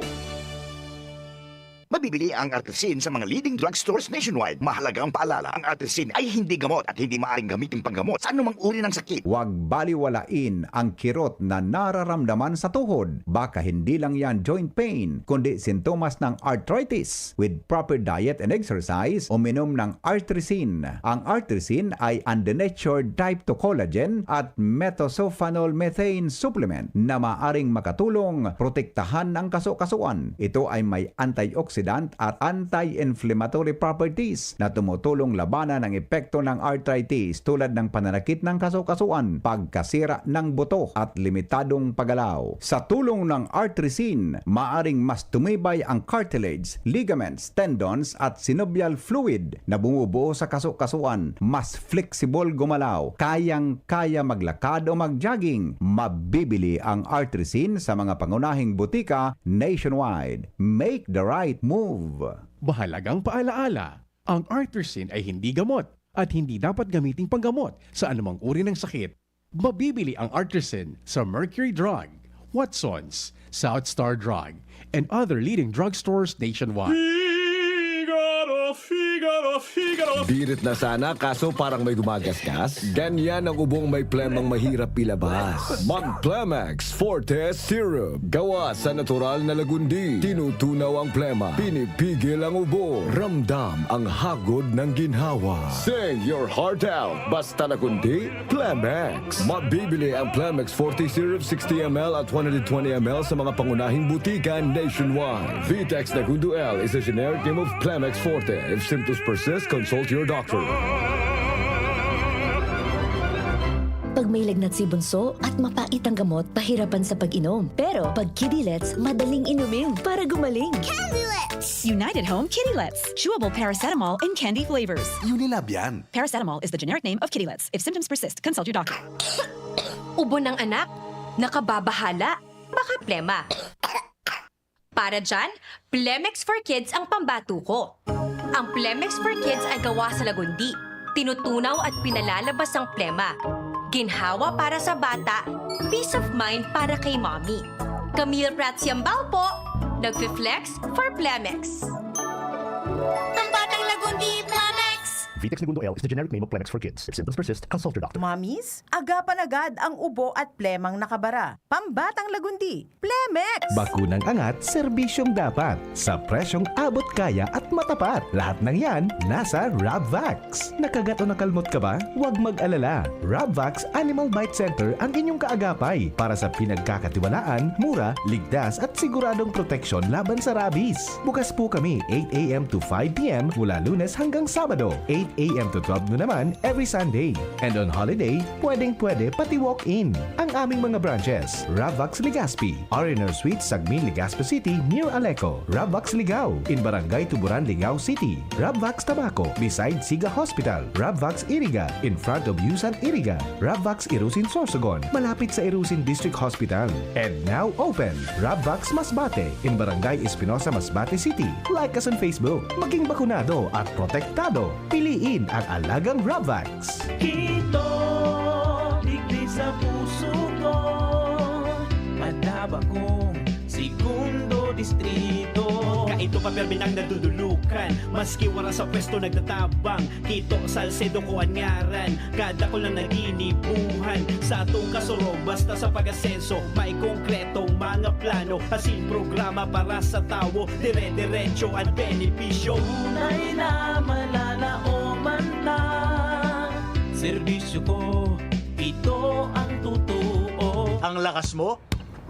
Mabibili ang Artrisin sa mga leading drugstores nationwide. Mahalagang paalala, ang Artrisin ay hindi gamot at hindi maaring gamitin panggamot sa anumang uri ng sakit. Huwag baliwalain ang kirot na nararamdaman sa tuhod. Baka hindi lang yan joint pain, kundi sintomas ng arthritis. With proper diet and exercise, uminom ng Artrisin. Ang Artrisin ay undenatured type two collagen at methylsulfonyl methane supplement na maaring makatulong protektahan ang kasukasuan. Ito ay may antioxidant at anti-inflammatory properties na tumutulong labanan ang epekto ng arthritis tulad ng pananakit ng kasukasuan, pagkasira ng buto at limitadong paggalaw. Sa tulong ng Artrisin, maaring mas tumibay ang cartilage, ligaments, tendons at synovial fluid na bumubuo sa kasukasuan, mas flexible gumalaw, kayang-kaya maglakad o mag-jogging. Mabibili ang Artrisin sa mga pangunahing butika nationwide. Make the right move! Mahalagang paalaala, ang Artrisin ay hindi gamot at hindi dapat gamiting panggamot sa anumang uri ng sakit. Mabibili ang Artrisin sa Mercury Drug, Watsons, South Star Drug, and other leading drugstores nationwide. Figaro, Figaro, Figaro. Birit na sana, kaso parang may gumagasgas. Ganyan ang ubong may plemang mahirap ilabas. Mag Plemex Forte Syrup. Gawa sa natural na lagundi. Tinutunaw ang plema. Pinipigil ang ubo. Ramdam ang hagod ng ginhawa. Sing your heart out. Basta lagundi, Plemex. Mabibili ang Plemex Forte Syrup sixty M L at one hundred twenty M L sa mga pangunahing butika nationwide. Vitex Nagundo L is a generic name of Plemex Forte. If symptoms persist, consult your doctor. Pag may lagnat si bunso at mapait ang gamot, pahirapan sa pag-inom. Pero pag Kidilets, madaling inumin para gumaling. United Home Kidilets. Chewable paracetamol and candy flavors. Unilab yan. Paracetamol is the generic name of Kidilets. If symptoms persist, consult your doctor. Ubo ng anak? Nakababahala? Baka plema. Para dyan, Plemex for Kids ang pambato ko. Ang Plemex for Kids ay gawa sa lagundi, tinutunaw at pinalalabas ang plema. Ginhawa para sa bata, peace of mind para kay mommy. Camille Prats Yambao po, nagfi-flex for Plemex. Pambatang Lagundi, Plemex! Vitex Negundo L is the generic name of Plemex for Kids. If symptoms persist, consult your doctor. Mommies, agapan agad ang ubo at plemang nakabara. Pambatang Lagundi, Plemex! Bakunang angat, serbisyong dapat, sa presyong abot kaya at matapat. Lahat ng yan, nasa Rabvax. Nakagat o nakalmot ka ba? Huwag mag-alala. Rabvax Animal Bite Center ang inyong kaagapay para sa pinagkakatiwalaan, mura, ligtas at siguradong proteksyon laban sa rabies. Bukas po kami eight a m to five p m mula Lunes hanggang Sabado, eight a m to twelve noon naman every Sunday. And on holiday, pwedeng-pwede pati walk-in. Ang aming mga branches, Rabvax Legazpi, R and R Suite, Sagmin, Legazpi City, near Aleco. Rabvax Ligao, in Barangay Tuburan, Ligao City. Rabvax Tabaco, beside Siga Hospital. Rabvax Iriga, in front of Yusan Iriga. Rabvax Irusin, Sorsogon, malapit sa Irusin District Hospital. And now open, Rabvax Masbate, in Barangay Espinosa, Masbate City. Like us on Facebook. Maging bakunado at protektado. Piliin ang alagang Rabvax. Kito, digdi sa puso ko, madaba kong segundo distrito. Kaito pa, permi nang nadudulukan, maski wara sa pwesto nagtatabang. Kito, Salcedo ko an ngaran, kada ko lang naginibuhan. Sa atong kasuro, basta sa pag-asenso, may konkretong mga plano, asin programa para sa tawo, dire-diretso an benepisyo. Tunay na malalaoman ta. Serbisyo ko, ito ang totoo. Ang lakas mo,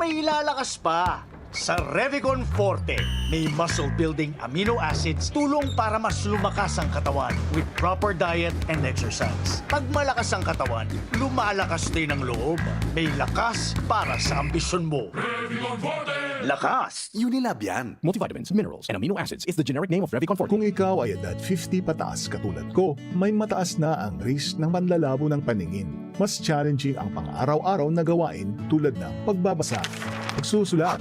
may ilalakas pa. Sa Revicon Forte, may muscle-building amino acids, tulong para mas lumakas ang katawan with proper diet and exercise. Pag malakas ang katawan, lumalakas din ang loob. May lakas para sa ambisyon mo. Revicon Forte! Lakas! Unilab yan. Multivitamins, minerals, and amino acids is the generic name of Revicon Forte. Kung ikaw ay edad fifty pataas katulad ko, may mataas na ang risk ng panlalabo ng paningin. Mas challenging ang pang-araw-araw na gawain tulad ng pagbabasa, pagsusulat,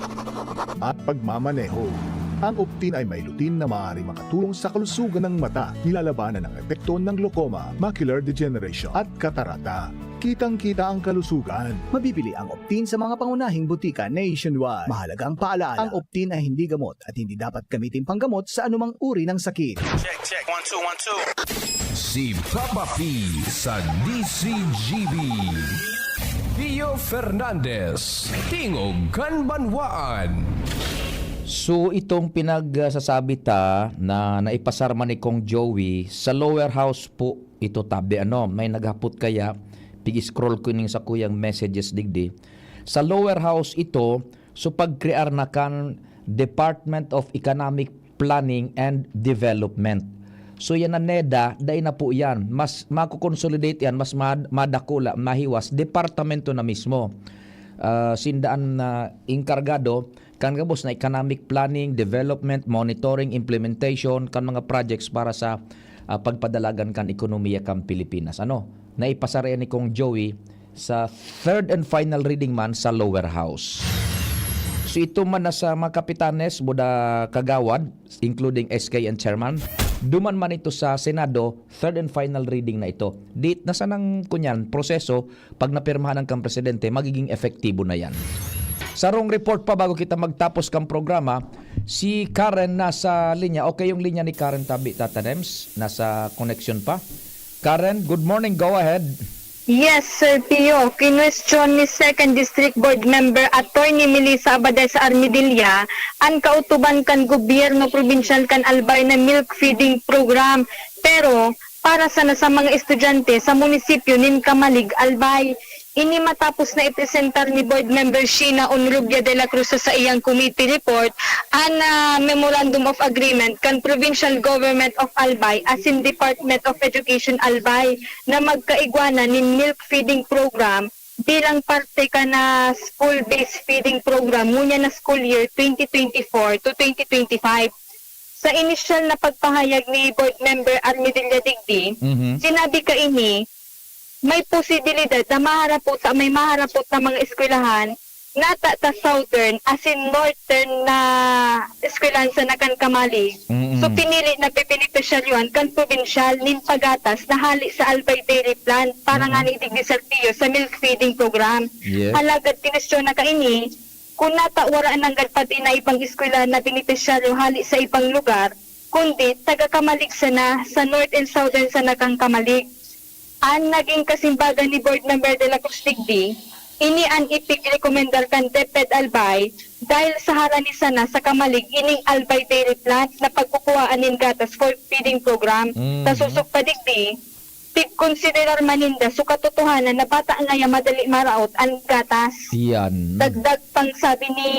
at pagmamaneho. Ang Optin ay may lutein na maaaring makatulong sa kalusugan ng mata, nilalabanan ang epekto ng glaucoma, macular degeneration, at katarata. Kitang-kita ang kalusugan. Mabibili ang Optin sa mga pangunahing butika nationwide. Mahalagang paalaala, ang Optin ay hindi gamot at hindi dapat gamitin panggamot sa anumang uri ng sakit. Check, check. One, two, one, two. Si Papa P sa D C G B. Pio Fernandez, Tingog kan Banwaan. So, itong pinagsasabi ta na naipasar man ni Kong Joey, sa lower house po ito tabi. Ano, may naghapot kaya, pig-scroll ko ning sakuyang messages digdi. Sa lower house ito, so pagkrear na kan Department of Economic Planning and Development. So, yan na NEDA, dai na po yan. Mas mako-consolidate yan, mas mad-, madakula, mahiwas, departamento na mismo. Ah, sinda an, ah, inkargado kan gabos na economic planning, development, monitoring, implementation kan mga projects para sa, ah, pagpadalagan kan ekonomiya kan Pilipinas. Ano? Naipasar yan ni Kong Joey sa third and final reading man sa lower house. So, ito man na sa mga kapitanes, buda kagawad, including S K and chairman, duman man ito sa Senado, third and final reading na ito. Di, nasa nang, kunyan, proseso, pag napirmahan ang kan presidente, magiging epektibo na yan. Sarong report pa bago kita magtapos kang programa, si Karen nasa linya. Okay yung linya ni Karen tabi, Tata Nems? Nasa connection pa? Karen, good morning. Go ahead. Yes, Sir Pio. Kinwestiyon ni Second District Board Member Attorney Melissa Abades Armedilla an kautuban kan gobyerno probinsyal kan Albay na milk feeding program. Pero para sana sa mga estudyante sa munisipyo nin Camalig, Albay. Ini matapos na ipresentar ni Board Member Sheena Onrubia de la Cruz sa saiyang committee report an, ah, Memorandum of Agreement kan Provincial Government of Albay asin Department of Education Albay na magkaigwa na nin milk feeding program bilang parte kan, ah, school-based feeding program ngunyan na school year twenty twenty-four to twenty twenty-five. Sa inisyal na pagpahayag ni Board Member Armedilla Digdi, Mhm. sinabi kaini, may posibilidad na maharapot sa, may maharapot na mga eskwelahan nata ta southern, asin northern na eskwelahan sana kan Camalig. Mm-mm. So, pinili na bebenepisyaryohan kan probinsyal nin pagatas na hali sa Albay Dairy Plant para Mm-mm. ngani digdi sa L T O sa milk feeding program. Yes. Alagad kinwestiyon na kaini, kun nata wara nanggad pati na ibang eskwelahan na benepisyaryo hali sa ibang lugar, kundi taga Camalig sana, sa north and southern sana kan Camalig. An naging kasimbagan ni Board Member De La Cruz digdi, ini an ipigrekomendar kan DepEd Albay dahil sa harani sana sa Camalig ining Albay Dairy Plant na pagkukuhaan nin gatas for feeding program. Mhm. Sa sosog pa digdi, pigkonsiderar man ninda so katotohanan na bata ngaya madali maraot an gatas. Yan. Dagdag pang sabi ni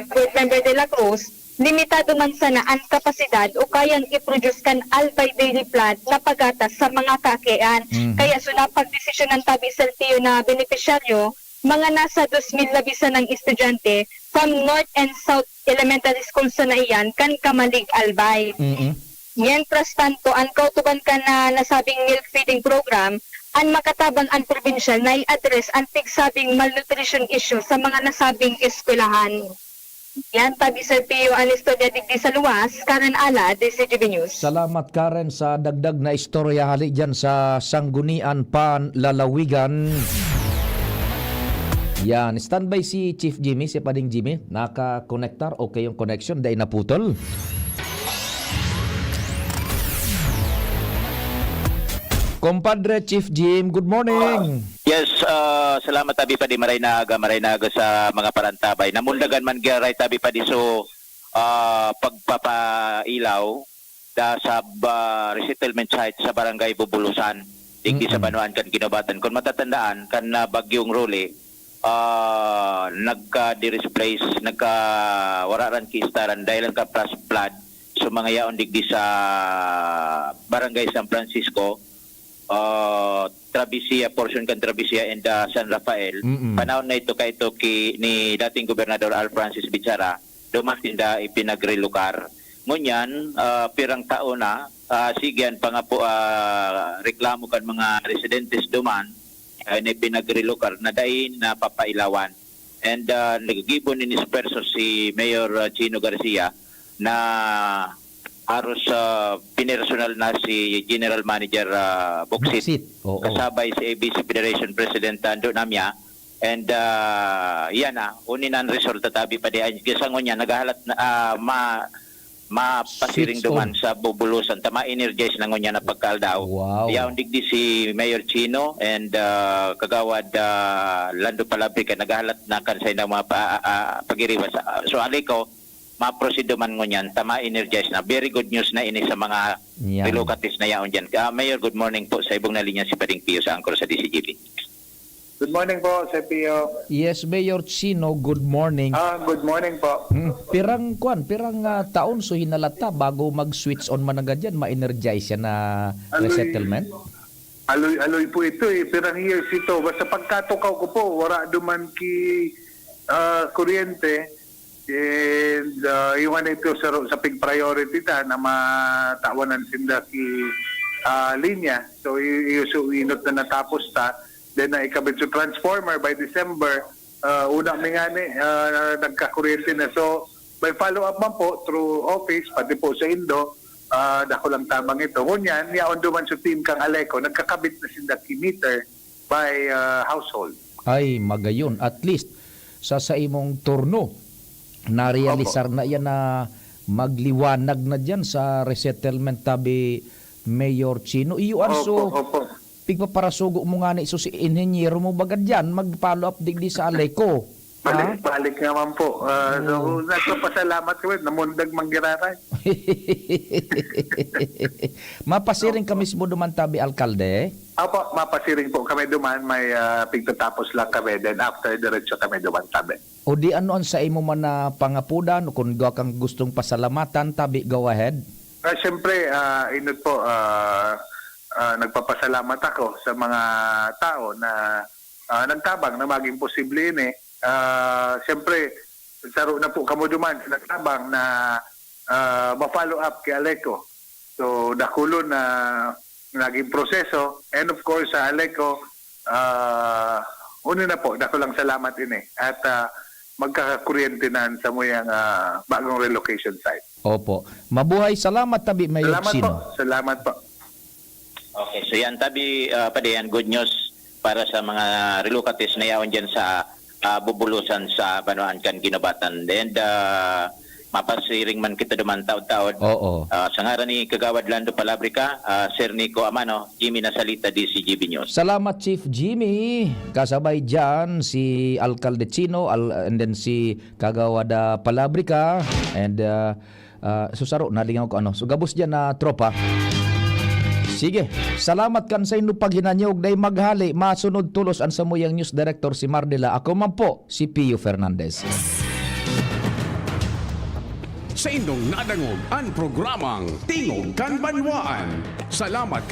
Board Member De La Cruz, limitado man sana an kapasidad o kayang i-produce kan Albay Dairy Plant na pagatas sa mga kaakian. Mhm. Kaya so napagdesisyonan tabi sa L T O na benepisyaryo, mga nasa dos mil labi sanang estudyante from North and South Elementary School sana iyan kan Camalig, Albay. Mm-mm. Mientras tanto, an kautuban kan na nasabing milk feeding program, an makatabang an probinsyal na i-address an pigsabing malnutrition issue sa mga nasabing eskwelahan. Yan, tabi Sir Pio, an istorya digdi sa luwas, Karen Ala, D C G B News. Salamat, Karen, sa dagdag na istorya hali dyan sa Sanggunian Panlalawigan. Yan, standby si Chief Jimmy, si Pading Jimmy. Nakakonektar, okay yung connection, dai naputol. Compadre Chief Jim, good morning. Yes, ah, salamat, Abi Padi. Maray na aga, maray na aga sa mga parantabay. Namundagan man giyaray, Abi Padi, so, ah, pagpapailaw da sa ba-, resettlement site sa Barangay Bubulusan, digdi sa Mm-mm. Banwaan kan Guinobatan. Kung matatandaan, kan, ah, Bagyong Rolly, ah, nagka-displace, nagka-, wara ran kiistaran dahil lang ka flash flood. So, mga yaon digdi sa Barangay San Francisco, ah, Travesía, portion kan Travesía and, ah, San Rafael. Mm-mm. Panahon na ito, kaito ki, ni dating Gobernador Al Francis Bichara, duman sinda ipinagrelocar. Ngunyan, ah, pirang taon na, ah, sige an pangapo-, ah, reklamo kan mga residentes duman, ah, na ipinagrelocar na dai napapailawan. And, ah, naggibo nin esfuerso si Mayor, ah, Chino Garcia na haros, ah, pinersonal na si General Manager, ah, Boksit. Boksit, oo. Kasabay si A B C Federation President Ando Namya. And, ah, yan na, uni na an resulta, tabi pa di. Ay, sa ngunyan, naghahalat na, ah, ma-, mapasiring Switch duman on. Sa Bubulusan, ta ma-energize na ngunyan na pagkaaldaw. Wow. Yaon digdi si Mayor Chino and, ah, Kagawad, ah, Lando Palabrica, naghahalat na kan sa inang mga pa-, ah, ah, pag-iriwas. Ah, so, Aleco, ma-proceed duman ngunyan, ta ma-energize na. Very good news na ini sa mga Yan. Relocatees na yaon dyan. Ah, Mayor, good morning po. Sa ibong na linya si Pading Pio sa Angkor sa D C G B. Good morning po, Sir Pio. Yes, Mayor Chino, good morning. Ah, good morning po. Hmm, pirang, kwan, pirang, ah, taon so hinalata bago mag-switch on man agad yan, ma-energize yan na Aloy, resettlement? Aloy-aloy po ito eh. Pirang years ito. Basta pagkatukaw ko po, wara duman ki, ah, kuryente. And, ah, yung ano ito sa, sa pig priority ta na matawan sinda ki, ah, linya. So, i-, i-, so, inot na natapos ta. Then, naikabit sa transformer by December, ah, una mi ngani, ah, nagkakuryente na. So, may follow-up man po through office, pati po sa Indo, ah, dakulang tabang ito. Ngunyan, yaon duman sa team kang Aleco, nagkakabit na sinda ki meter by, ah, household. Ay, magayon. At least, sa, sa imong turno, narealisar Opo. Na yan na magliwanag na dyan sa resettlement tabi Mayor Chino. Iyo, Opo, Arso, opo. Pigpaparasugo mo ngani, so si inhenyero mo baga diyan, mag-follow up digdi sa Aleco. Balik, Ha? balik naman po. Ah, so, Oo. nagpapasalamat kami, namundag manggiraray. Mapasiring ka Opo. mismo duman tabi, alkalde? Opo, mapasiring po kami duman. May, ah, pigtatapos lang kami. Then after, diretso kami duman tabi. O di ano ang sa imo man na pangapudan o kung gawa kang gustong pasalamatan, tabi, go ahead. Ah, siyempre, ah, inot po, ah, ah, nagpapasalamat ako sa mga tao na, ah, nagtabang na maging posible ini. Ah, siyempre, saro na po kamo duman sa nagtabang na, ah, ma-follow up kay Aleco. So, dakulon na naging proseso. And of course, sa Aleco, ah, una na po, dakulang salamat ini. At, ah, magkakakuryente na sa muyang, ah, bagong relocation site. Opo. Mabuhay. Salamat tabi, Mayor Salamat Chino. po. Salamat po. Okay, so yan tabi, uh, padi yan, good news para sa mga relocatees na yaon dyan sa ah, bubulusan sa banwaan kan Guinobatan. And ah, mapasiring man kita duman taod-taod. Oo. Ah, sa ngaran ni Kagawad Lando Palabrica, ah, Sir Nico Amano, Jimmy Nasalita, D C G B News. Salamat, Chief Jimmy. Kasabay dyan si Alcalde Chino, al- and then si Kagawad ah, Palabrica, and ah, ah, susaro, nalingaw ko ano. So, gabos dyan na tropa. Sige, salamat kan sa inyo paghinanyog. Dai maghali, masunod tolos an samuyang news director si Mardela. Ako man po, si Pio Fernandez. Sa indong nadangog an programang Tingog kan Banwaan. Salamat